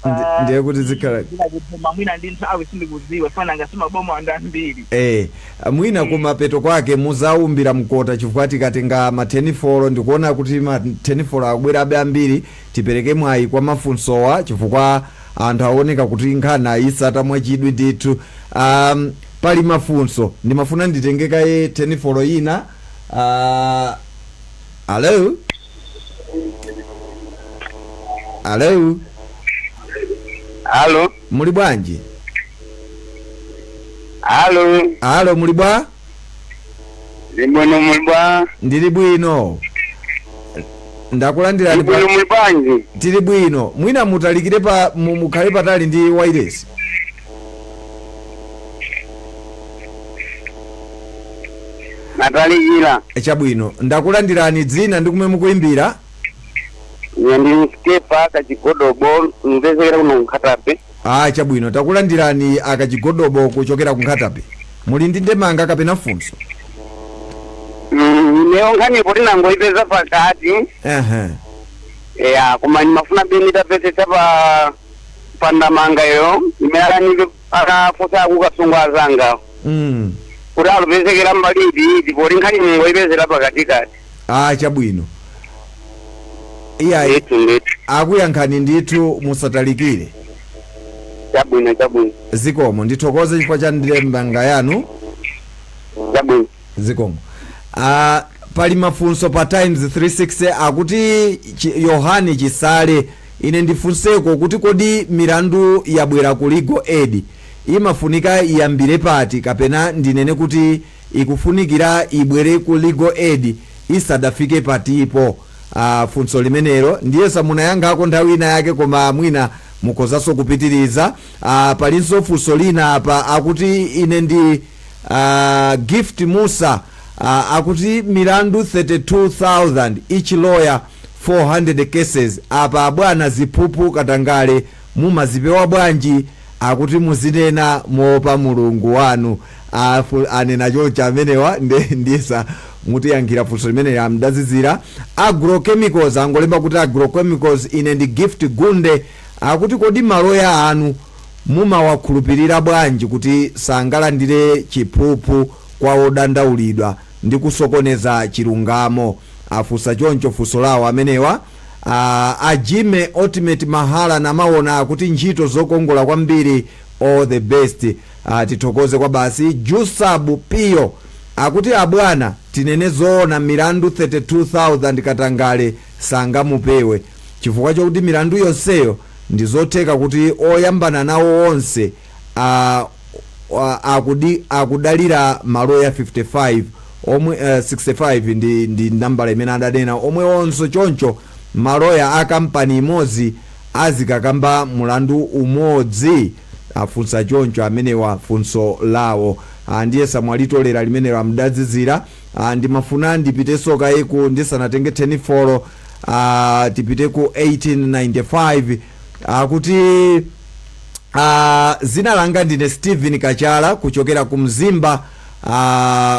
A: Ndiye kuti zikhala
B: koma mwina ndi nthawi sindikudziwa, fana ngasi maboma andi ambiri.
A: Eh, mwina kumapeto kwake muzaumbira mkota, chifukwa tikatenga mathenifolo ndikuona kuti mathenifolo akubwerabe ambiri. Tipereke mwayi kwa mafunsowa chifukwa anthu aoneka kuti nkhani ayisata mwachidwi ndithu. Pali mafunso, ndimafuna nditenge kaye thenifolo ina. Hello, hello.
C: Halo.
A: Muli bwanji?
C: Halo.
A: Alo, muli bwa?
C: Ndibwino, muli bwa?
A: Ndili bwino, ndakulandirani.
C: Ndibwino, muli bwanji?
A: Tili bwino. Mwina mutalikire pa mukhale patali ndi wireless.
C: Natalikira.
A: Chabwino, ndakulandirani. Dzina ndi kumwe mukuimbira?
C: Ine ndi Mskepa Kachigodobo, ndipezekera kuno Nkhatape.
A: Ah, chabwino, takulandirani Akachigodobo kuchokera ku Nkhatape. Muli ndi ndemanga kapena funso?
C: Ineyo nkhanipo tinangoipeza pakati. Ya, koma ndimafuna beni tapezetsa pa pandamanga iyo imene akanike akafunsa akuKasungu azanga kuti alupezekera mbali iti iti, poti nkhani mungoipezera pakatikati.
A: Ah, chabwino, iyayi.
C: Ndithu, ndithu.
A: Akuyankhani ndithu, musatalikire.
C: Chabwino, chabwino.
A: Zikomo, ndithokoze chifukwa cha ndemanga yanu.
C: Chabwino.
A: Zikomo. Pali mafunso pa Times 360, akuti Yohani Chisale, ine ndifunseko kuti kodi milandu yabwera ku Legal Aid imafunika iyambire pati, kapena ndinene kuti ikufunikira ibwere ku Legal Aid Isadafike patipo? Funso limenelo ndiye samunayankhako nthawi ina yake, koma mwina mukhozanso kupitiriza. Palinso funso lina apa, akuti ine ndi Gift Musa, akuti milandu 32,000, each lawyer 400 cases. Apa bwana, ziphuphu, katangale mumazipewa bwanji? Akuti muzinena moopa Mulungu wanu. Anena choncho amenewa. Ndiyesa mutiyankhira funso limene amdazizira. Agrochemicals, angolemba kuti agrochemicals. Ine ndi Gift Gunde, akuti kodi maloya anu mumawakhulupirira bwanji kuti sangalandire chiphuphu kwa odandaulidwa ndi kusokoneza chilungamo? Afunsa choncho funso lawo amenewa. Ajime Ultimate Mahala namaona akuti ntchito zokongola kwambiri, all the best. Tithokoze kwa basi. Jusabu Piyo akuti abwana, tinene zoona, milandu 32,000 katangale sangamupewe chifukwa chokuti milandu yonseyo ndi zotheka kuti oyambana nawo onse akudalira maloya 55 omwe 65 ndi nambala imene adanena, omwe onso choncho maloya a kampani imodzi azikakamba mulandu umodzi. Afunsa choncho amenewa funso lawo. Ndiye samwalitolera limenelo amdadzizira. Ndimafuna ndipitenso kayiku ndisanatenge 10 folo, tipite ku 1895. Akuti zina langa ndine Stephen Kachala kuchokera ku Mzimba,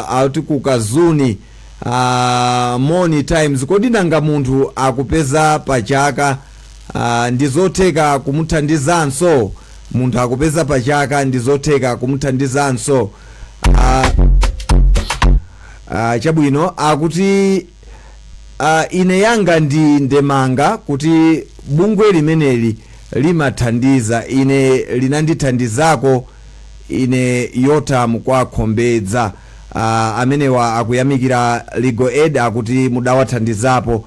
A: ati ku Kazuni. Moni Times, kodi nanga munthu akupeza pachaka, ndizotheka kumuthandizanso? Munthu akupeza pachaka, ndizotheka kumuthandizanso? Chabwino, akuti ine yanga ndi ndemanga kuti bungwe limeneli limathandiza, ine linandithandizako ine Yotam kwa Khombedza. Amenewa akuyamikira Legal Aid, akuti mudawathandizapo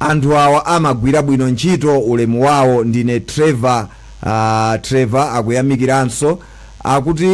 A: anthu awa, amagwira bwino ntchito, ulemu wawo. Ndine Trevor. Trevor akuyamikiranso, akuti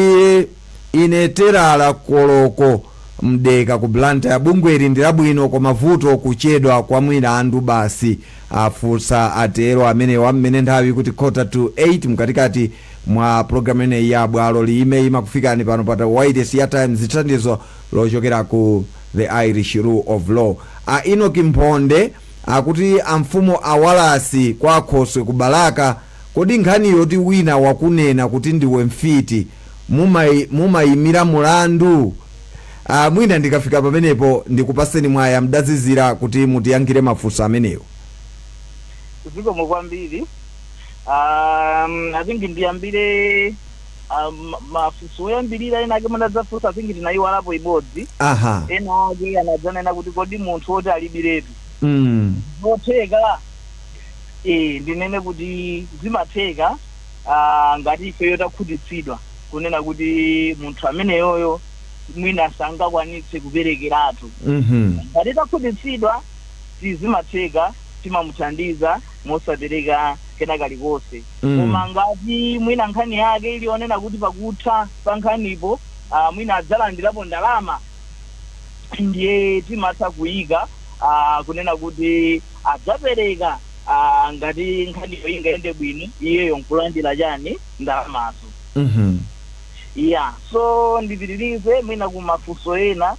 A: ine Terala Koloko Mdeka ku Blantyre, bungweli ndi labwino koma vuto kuchedwa kwa milandu basi. Afunsa atero amenewa mmene nthawi kuti 7:45 mkatikati mwa programu ineyi ya Bwalo Liyime, imakufikani pano pa wireless ya Times, thandizo lochokera ku the Irish Rule of Law. A Enoki Mphonde akuti amfumu awalasi kwa Khoswe ku Balaka, kodi nkhani yoti wina wakunena kuti ndiwe mfiti mumayimira mulandu? Mwina ndikafika pamenepo ndikupaseni mwaya mdazizira kuti mutiyankhire mafunso amenewo.
B: Zikomo kwambiri. I think ndiyambire mafunso oyambirira ena ake munadzafunsa. I think tinayiwalapo imodzi. Ena ake anadzanena kuti kodi munthu woti alibiretu zotheka? Ndinene kuti zimatheka, ngati ifeyo takhutitsidwa kunena kuti munthu ameneyoyo mwina sangakwanitse kuperekeratu. Ngati takhutitsidwa, tizimatheka, timamuthandiza mosapereka kena kalikonse. Koma ngati mwina nkhani yake ilionena kuti pakutha pa nkhanipo mwina adzalandirapo ndalama, ndiye timatha kuyika kunena kuti adzapereka ngati nkhaniyo ingayende bwino, iyeyo nkulandira chani, ndalamazo. Yeah, so ndipitirize mwina ku mafunso ena.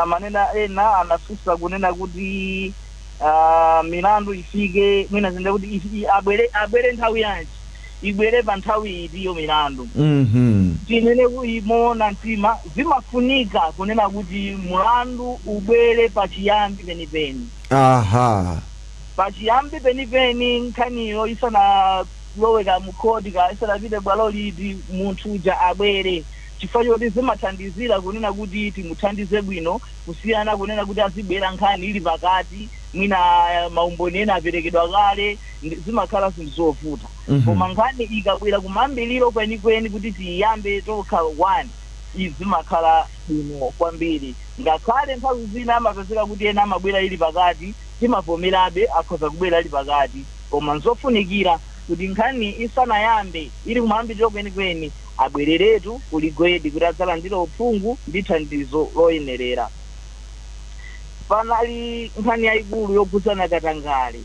B: Manena ena anafunsa kunena kuti milandu ifike mwina zinde kuti abwere nthawi yanji, ibwere pa nthawi itiyo milandu. Tinene kuimona mtima, zimafunika kunena kuti mulandu ubwere pachiyambi penipeni. Pachiyambi penipeni, nkhaniyo isanaloweka mukhoti ka isanapite bwalo liti, munthu uja abwere, chifukwa choti zimathandizira kunena kuti timuthandize bwino, kusiyana kunena kuti azibwera nkhani ili pakati, mwina maumboni ena aperekedwa kale, zimakhala zinthu zovuta. Koma nkhani ikabwera kumambiliro kwenikweni kuti tiyambe tokha one, izimakhala bwino kwambiri. Ngakhale nthawi zina amapezeka kuti ena amabwera ili pakati, timavomerabe, akhoza kubwera ili pakati, koma nzofunikira kuti nkhani isanayambe, ili kumayambiriro kwenikweni. Abwereretu ku Legal Aid kuti adzalandire uphungu ndi thandizo loyenerera. Panali nkhani yayikulu yokhudzana katangale,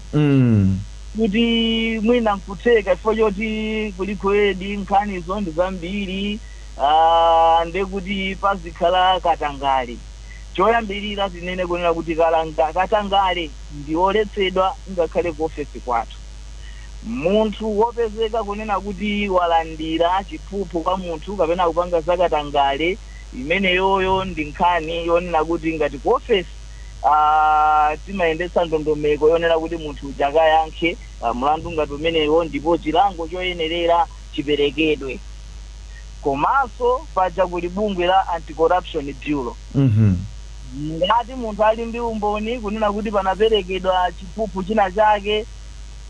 B: kuti mwina nkutheka chifukwa choti ku Legal Aid nkhanizo ndi zambiri, ndekuti pazikhala katangale. Choyambirira tinene kunena kuti katangale ndi oletsedwa ngakhale ku ofesi kwathu. Munthu wopezeka kunena kuti walandira chiphuphu kwa munthu kapena kupanga zakatangale, imeneyoyo ndi nkhani yonena kuti ngati ku ofesi timayendetsa ndondomeko yonena kuti munthu uja akayankhe mlandu ngati umenewo, ndipo chilango choyenerera chiperekedwe. Komanso paja kuli bungwe la Anti-Corruption Bureau. Ngati munthu ali ndi umboni kunena kuti panaperekedwa chiphuphu china chake,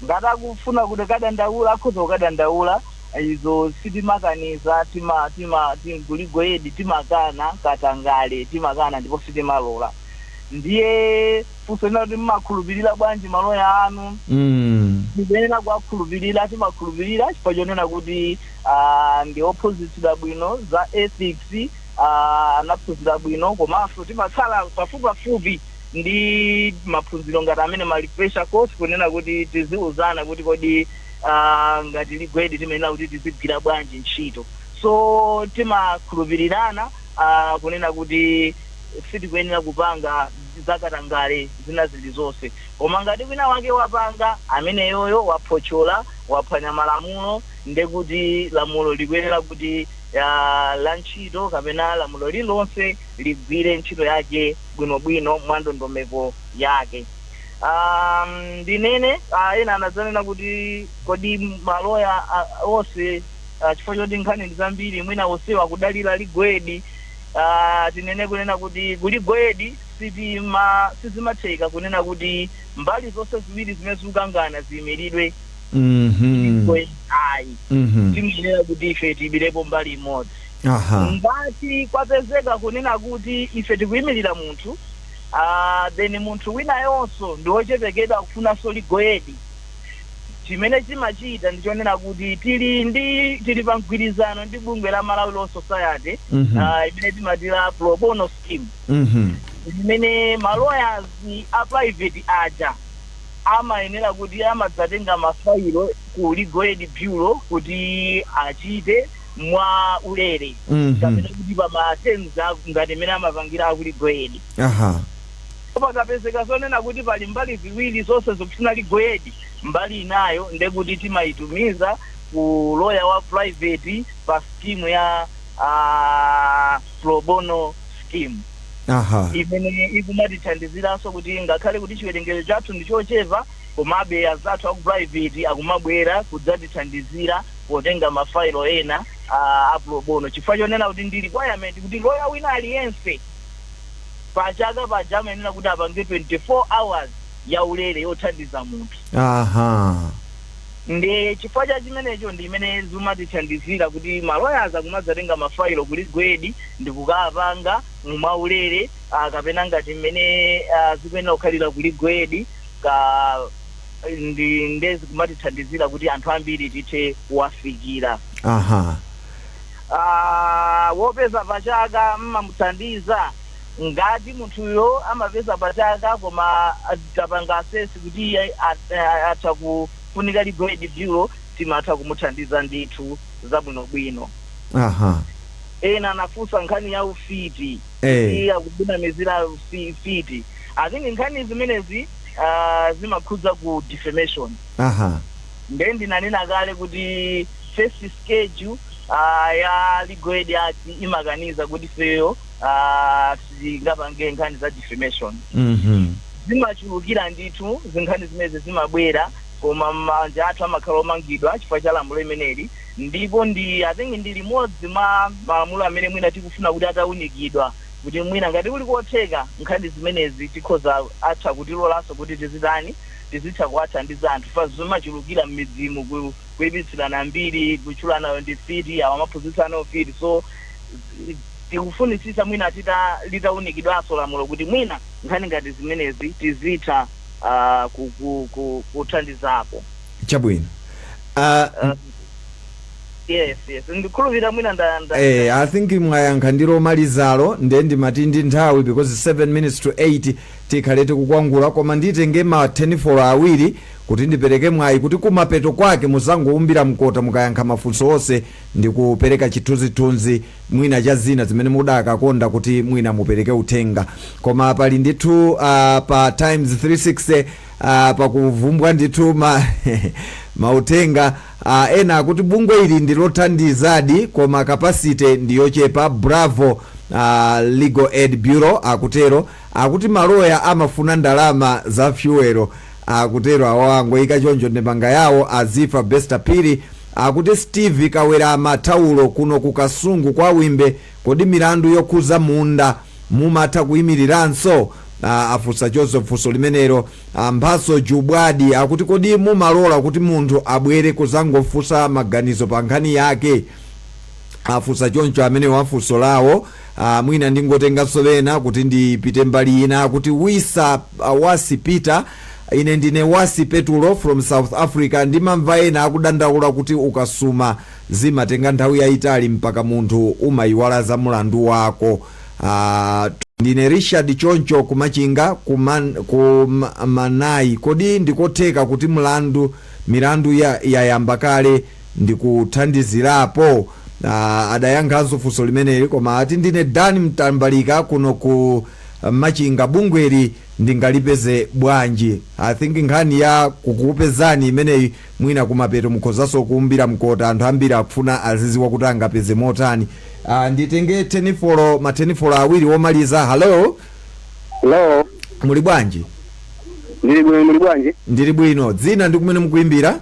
B: ngati akufuna kuti kadandaula, akhoza kukadandaula. Izo sitimakaniza. Tima tima ku Legal Aid timakana katangale, timakana ndipo sitimalola. Ndiye funso lina kuti mmakhulupirira bwanji maloya anu? Tikuyenera kuwakhulupirira, timakhulupirira chifukwa chonena kuti ndi ophunzitsidwa bwino za ethics, anaphunzira bwino, komanso timakhala pafupipafupi ndi maphunziro ngati amene ma refresher course, kunena kuti tiziuzana kuti kodi ngati Legal Aid timayenera kuti tizigwira bwanji ntchito. So timakhulupirirana kunena kuti sitikuyenera kupanga zakatangale zina zilizonse. Koma ngati wina wake wapanga, ameneyoyo waphotchola, waphwanya malamulo, ndekuti lamulo likuyenera kuti la ntchito kapena lamulo lililonse ligwire ntchito yake bwinobwino mwa ndondomeko yake. Ndinene ena anadzanena kuti kodi maloya onse, chifukwa choti nkhani ndi zambiri, mwina onsewa kudalira Legal Aid? Tinene kunena kuti ku Legal Aid sitima sizimatheka kunena kuti mbali zonse ziwiri zimene zikukangana ziyimiridwe. Ayi, timayenera kuti ife tiyimirepo mbali imodzi. Ngati kwapezeka kunena kuti ife tikuyimirira munthu, then munthu winayonso ndi wochepekedwa akufunanso Legal Aid, chimene chimachita ndichonena kuti tili pa mgwirizano ndi bungwe la Malawi Law Society, imene timati la pro bono scheme, limene ma lawyers a private aja amayenera kuti amadzatenga mafailo ku Legal Aid Bureau kuti achite mwa ulere, kapena kuti pa ma terms ngati imene amapangira aku Legal Aid. Pakapezeka zonena kuti pali mbali ziwiri zonse zikufuna Legal Aid, mbali inayo ndekuti timayitumiza ku lawyer wa private pa scheme ya pro bono scheme, imene ikumatithandiziranso kuti ngakhale kuti chiwerengero chathu ndi chochepa, komabe azathu aku private akumabwera kudzatithandizira potenga mafailo ena a pro bono, chifukwa chonena kuti ndi requirement kuti lawyer wina aliyense pachaka paja amayenera kuti apange 24 hours ya ulere yothandiza munthu. Ndi chifukwa cha chimenecho ndi imene zimatithandizira kuti ma lawyers akumadzatenga mafailo ku Legal Aid ndi kukapanga mwaulere, kapena ngati mmene zikuyenera kukhalira ku Legal Aid ka ndi ndezi kumatithandizira kuti anthu ambiri tithe kuwafikira. Wopeza pachaka mmamuthandiza? Ngati munthuyo amapeza pachaka koma tapanga assess kuti iye atha kufunika Legal Aid Bureau, timatha kumuthandiza ndithu zabwinobwino. Ena anafunsa nkhani ya ufiti, kuti akubunamizira ufiti. I think nkhani zimenezi zimakhudza ku defamation. Nde ndinanena kale kuti First Schedule ya Legal Aid Act imakaniza kuti feyo sitingapange nkhani za defamation. Zimachulukira ndithu zinkhani zimene zimabwera, koma manja athu amakhala omangidwa chifukwa cha lamulo imeneli. Ndipo ndi, I think, ndi limodzi mwa malamulo amene mwina tikufuna kuti atawunikidwa, kuti mwina ngati kuli kotheka nkhani zimenezi tikhoza atha kutilolanso kuti tizitani, tizitha kuwathandiza anthu fa zimachulukira m'midzimu kuyipitsirana mbiri, kutchulana ndi fiti, awa amaphunzitsana ufiti. So tikufunisisa mwina tita litawunikidwanso lamulo kuti mwina nkhani ngati zimenezi tizitha kuthandizapo.
A: Chabwino.
B: Yes, ndikhulupirira mwina nda
A: I think mwayankha ndilomalizalo, nde ndimati ndi nthawi, because 7 minutes to 8 tikhale tikukwangula, koma nditenge ma 10 awiri kuti ndipereke mwayi kuti kumapeto kwake muzangoumbira mkota mukayankha mafunso onse ndikupereka chithunzithunzi mwina cha zina zimene mudakakonda kuti mwina mupereke uthenga. Koma pali ndithu pa Times 360 pakuvumbwa ndithu mauthenga ena akuti bungwe ili ndi lothandizadi, koma capacity ndiyochepa. Bravo Legal Aid Bureau, akutero. Akuti maloya amafuna ndalama za fuel, akutero awo, angoyika choncho ndemanga yawo. Azifa Besta Piri akuti Steve Kawerama Thaulo kuno ku Kasungu kwa Wimbe, kodi milandu yokhuza munda mumatha kuyimiriranso? Afunsa Joseph funso limenelo. Mphaso Jubwadi akuti kodi mumalola kuti munthu abwere kuzangofunsa maganizo pa nkhani yake? Afunsa choncho amene wafunso lawo. Mwina ndingotenganso ena kuti ndipite mbali ina. Akuti wisa wasi Peter, ine ndine Wasi Petulo from South Africa. Ndimamva ena akudandaula kuti ukasuma zimatenga nthawi yayitali mpaka munthu umayiwala za mulandu wako. Ndine Richard Choncho kumachinga kumanayi, kodi ndikotheka kuti mlandu milandu yayamba kale ndikuthandizirapo? Adayankhanso funso limeneli. Koma ati ndine Dan Mtambalika kuno ku Machinga, bungweli ndingalipeze bwanji? I think nkhani ya kukupezani imeneyi mwina kumapeto mukhozanso kuumbira mkota, anthu ambiri akufuna aziziwa kuti angapeze motani. Nditenge tenifolo, matenifolo awiri omaliza. Hello?
C: Hello.
A: Muli bwanji?
C: Ndili bwino, muli bwanji?
A: Ndili bwino. Dzina ndi kumene mukuimbira?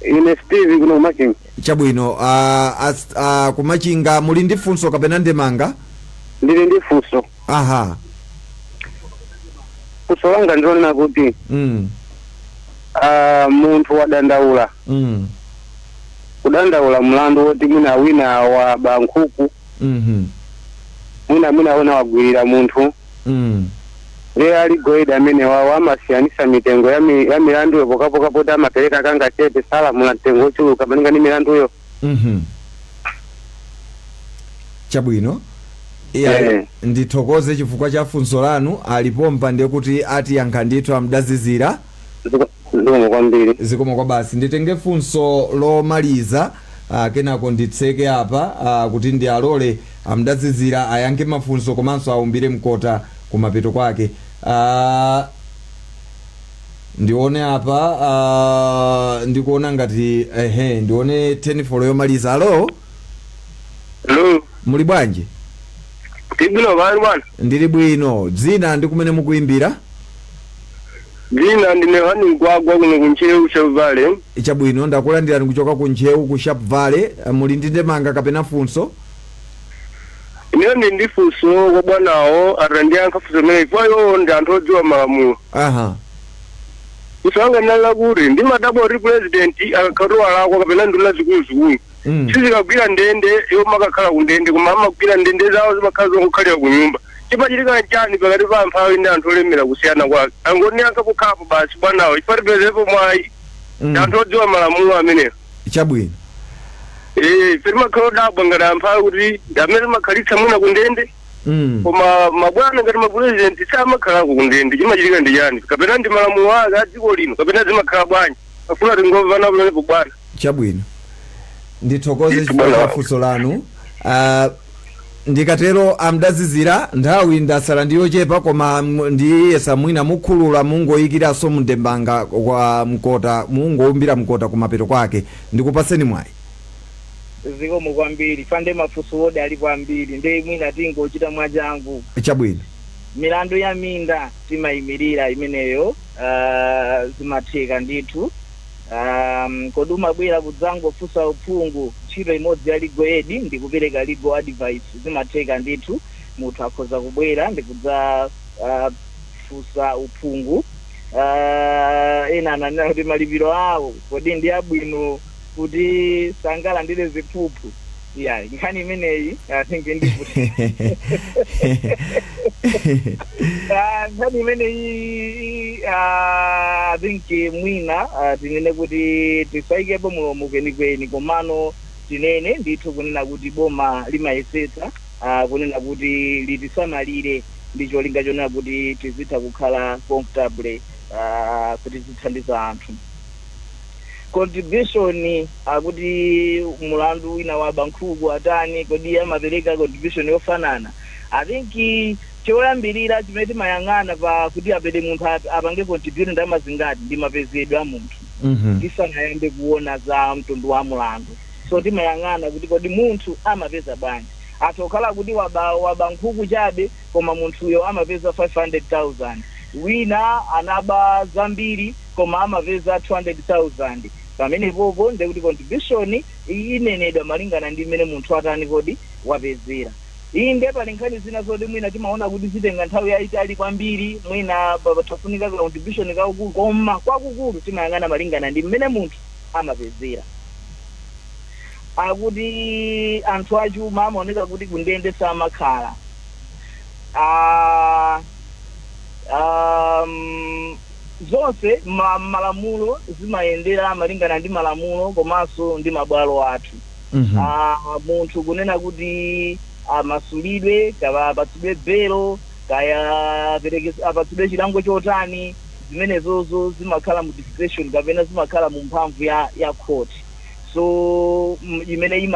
C: Ine Steve kuno kumachinga.
A: Chabwino. Kumachinga, muli ndi funso kapena ndemanga?
C: Ndili ndi funso.
A: Aha.
C: Funso langa ndilonena kuti munthu wadandaula, kudandaula mlandu woti mwina wina waba nkhuku, mwina wina wagwirira munthu, ndiye a Legal Aid amene wawo amasiyanisa mitengo ya milanduyo pokapoka poti amapereka kanga chepe, salamula mtengo ochuluka malinga ndi milanduyo?
A: Chabwino. Iya. Ndithokoze chifukwa cha funso lanu. Alipompa, ndiye kuti atiyankha ndithu amdazizira.
C: Zikomo kwambiri.
A: Zikomo kwa basi. Nditenge funso lomaliza, kenako nditseke apa kuti ndi alole amdazizira ayankhe mafunso komanso aumbire mkota kumapeto kwake. Ndione apa, ndikuona ngati, ehe, ndione 10 yomaliza. Alo?
C: Hello.
A: Muli bwanji?
C: Tibwino bali bwana.
A: Ndili bwino. Dzina ndi kumene mukuimbira?
C: Dzina ndine Hani Mgwagwa kuno kuNtcheu, Sharp Valley.
A: Chabwino, ndakulandirani kuchoka ku Ntcheu ku Sharp Valley. Muli ndi ndemanga kapena funso?
C: Ineyo ndi ndi funso kwa bwanawo, atandiyankha funso limene ifayo ndi anthu odziwa malamulo. Funso langa ndinali lakuti ndimadabwa kuti president akakhala walakwa kapena nduna zikuluzikulu, sizikagwira ndende yomwe akakhala ku ndende, koma amagwira ndende zawo zimakhala zongokhalira ku nyumba. Chimachitika nchani pakati pa amphawi ndi anthu olemera, kusiyana kwake? Angondiyankha pokhapo basi bwanawo, ifa tipezepo mwayi. Ndi anthu odziwa malamulo amenewo.
A: Chabwino.
C: Ife timakhala odabwa ngati amphawi kuti ndi amene timakhalitsa mwina ku ndende, koma mabwana ngati mapurezidenti samakhalako ku ndende. Chimachitika ndi chani? Kapena ndi malamulo ake a dziko lino, kapena zimakhala bwanji? Afuna tingomvana pamenepo bwana.
A: Chabwino, ndithokoze
C: Ndithu
A: chifukwa cha
C: bwana.
A: funso lanu. Ndikatero amdazizira, nthawi ndasala ndiyochepa, koma ndiyesa mwina mukhulula mungoyikiranso mndembanga kwa mkota, mungoumbira mkota kumapeto kwake. Ndikupaseni mwayi.
B: Zikomo kwambiri. Fande mafunso wodi alipo ambiri, ndi mwina tingochita mwachangu.
A: Chabwino.
B: Milandu ya minda timayimirira imeneyo, zimatheka ndithu. Kodi umabwera kudzangofunsa uphungu? Ntchito imodzi ya Legal Aid ndi kupereka legal advice. Zimatheka ndithu, munthu akhoza kubwera ndikudza funsa uphungu. Ena ananena kuti malipiro awo kodi ndi abwino kuti sangalandire ziphuphu? Ya, nkhani imeneyi I think ndikuti nkhani imeneyi, I think mwina tinene kuti tisayikepo mulomo kwenikweni, komano Tinene ndithu kunena kuti boma limayesetsa kunena kuti litisamalire ndi cholinga chonena kuti tizitha kukhala comfortable, kuti zithandiza anthu. Contribution, akuti mulandu wina waba nkhuku atani, kodi amapereka contribution yofanana? I think choyambirira chimene timayang'ana pa kuti apere munthu apange contribute ndalama zingati ndi mapezedwe a munthu, tisanayambe kuona za mtundu wa mulandu. So timayang'ana kuti kodi munthu amapeza bwanji. Athu okhala kuti waba nkhuku chabe, koma munthuyo amapeza 500,000. Wina anaba zambiri, koma amapeza 200,000. Pamenepopo ndekuti contribution inenedwa malingana ndi mmene munthu atani, kodi wapezera. Inde, pali nkhani zina zoti mwina timaona kuti zitenga nthawi yayitali kwambiri, mwina patafunika contribution kakukulu, koma kwakukulu timayang'ana malingana ndi mmene munthu amapezera. Akuti anthu achuma amaoneka kuti kundende samakhala. Zonse malamulo zimayendera malingana ndi malamulo komanso ndi mabwalo athu. Munthu kunena kuti amasulidwe kaya apatsidwe belo kaya apatsidwe chilango chotani, zimenezozo zimakhala mu discretion kapena zimakhala mu mphamvu ya court, so imene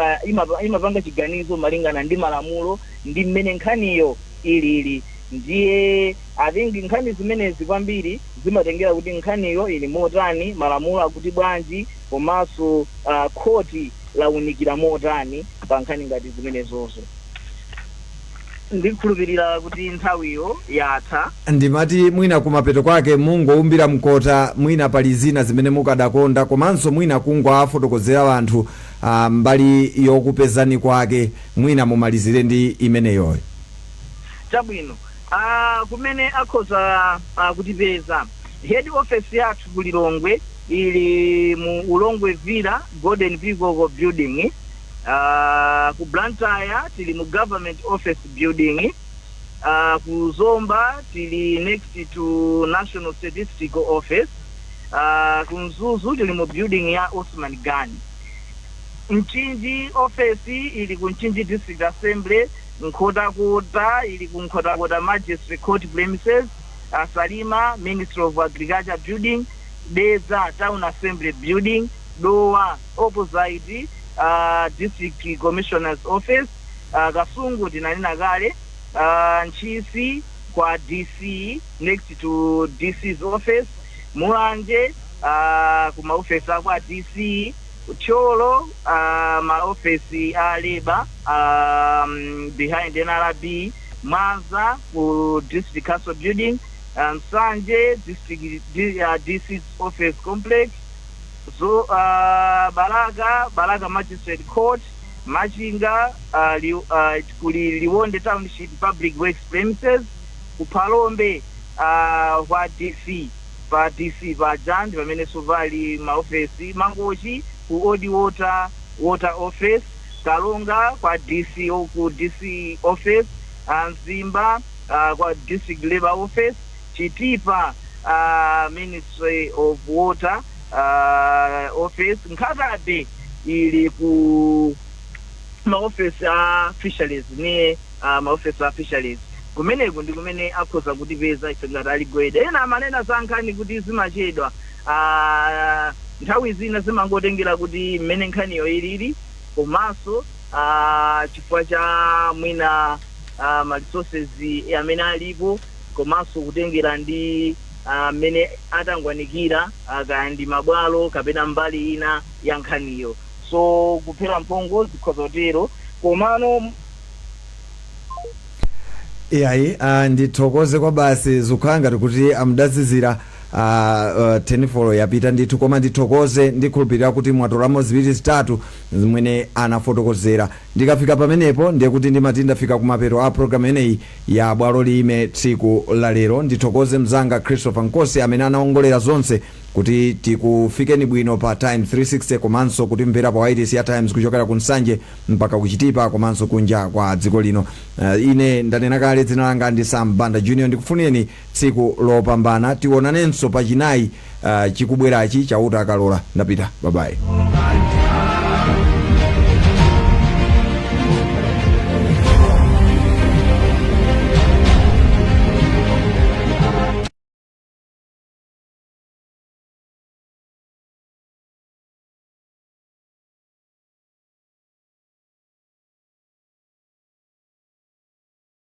B: imapanga chiganizo malingana ndi malamulo ndi mmene nkhaniyo ilili. Ndiye I think nkhani zimenezi kwambiri zimatengera kuti nkhaniyo ili motani, malamulo akuti bwanji, komanso khoti lawunikira motani pa nkhani ngati zimenezozo. Ndikhulupirira kuti nthawiyo yatha.
A: Ndimati mwina kumapeto kwake mungoumbira mkota, mwina pali zina zimene mukadakonda, komanso mwina kungoafotokozera anthu mbali yokupezani kwake, mwina mumalizire ndi imeneyoyo.
B: Chabwino. Kumene akhoza kutipeza, head office yathu ku Lilongwe ili mu Ulongwe Villa, Golden Peacock Building. Ku Blantyre tili mu Government Office Building. Ku Zomba tili next to National Statistical Office. Ku Mzuzu tili mu building ya Osman Gani. Mchinji office ili ku Mchinji District Assembly. Nkhotakota ili ku Nkhotakota Magistrate Court premises. Salima, Ministry of Agriculture Building. Dedza, Town Assembly Building. Dowa, opposite District Commissioner's Office. Kasungu tinanena kale. Ntchisi kwa DC, next to DC's office. Mulanje, ku maofesi akwa DC. Thyolo, maofesi a labor, behind NRB. Mwanza ku District Council Building. Nsanje, district DC's office complex. So Balaka, Balaka Magistrate Court. Machinga, kuli Liwonde Township Public Works premises. Ku Phalombe, kwa DC, pa DC paja ndi pamenenso pali maofesi. Mangochi ku Old Water Office. Karonga kwa DC, ku DC office. Mzimba, kwa District Labor Office. Chitipa, Ministry of Water office. Nkhata Bay ili ku maofesi a fisheries, niye maofesi a fisheries. Kumeneku ndi kumene akhoza kutipeza ife ngati a Legal Aid. Ena amanena za nkhani kuti zimachedwa, nthawi zina zimangotengera kuti mmene nkhaniyo ilili, komanso chifukwa cha mwina ma resources amene alipo, komanso kutengera ndi mmene atangwanikira, kaya ndi mabwalo kapena mbali ina ya nkhaniyo. So kuphera mphongo zikhoza kutero, komano
A: Iyayi, ndithokoze kwa basi. Zikukhala ngati kuti amudazizira, 10 folo yapita ndithu, koma ndithokoze. Ndikhulupirira kuti mwatolamo ziwiri zitatu zimene anafotokozera. Ndikafika pamenepo ndiye kuti ndimati ndafika kumapeto a programu imeneyi ya Bwalo Lime tsiku la lero. Ndithokoze mzanga Christopher Nkosi amene anaongolera zonse kuti tikufikeni bwino pa Times 360, komanso kutimvera pa wireless ya Times kuchokera ku Nsanje mpaka kuchitipa komanso kunja kwa dziko lino. Ine ndanena kale, dzina langa ndi Sam Banda Junior. Ndikufunireni tsiku lopambana. Tionanenso pachinayi chikubwerachi, Chauta akalola. Ndapita, bye bye.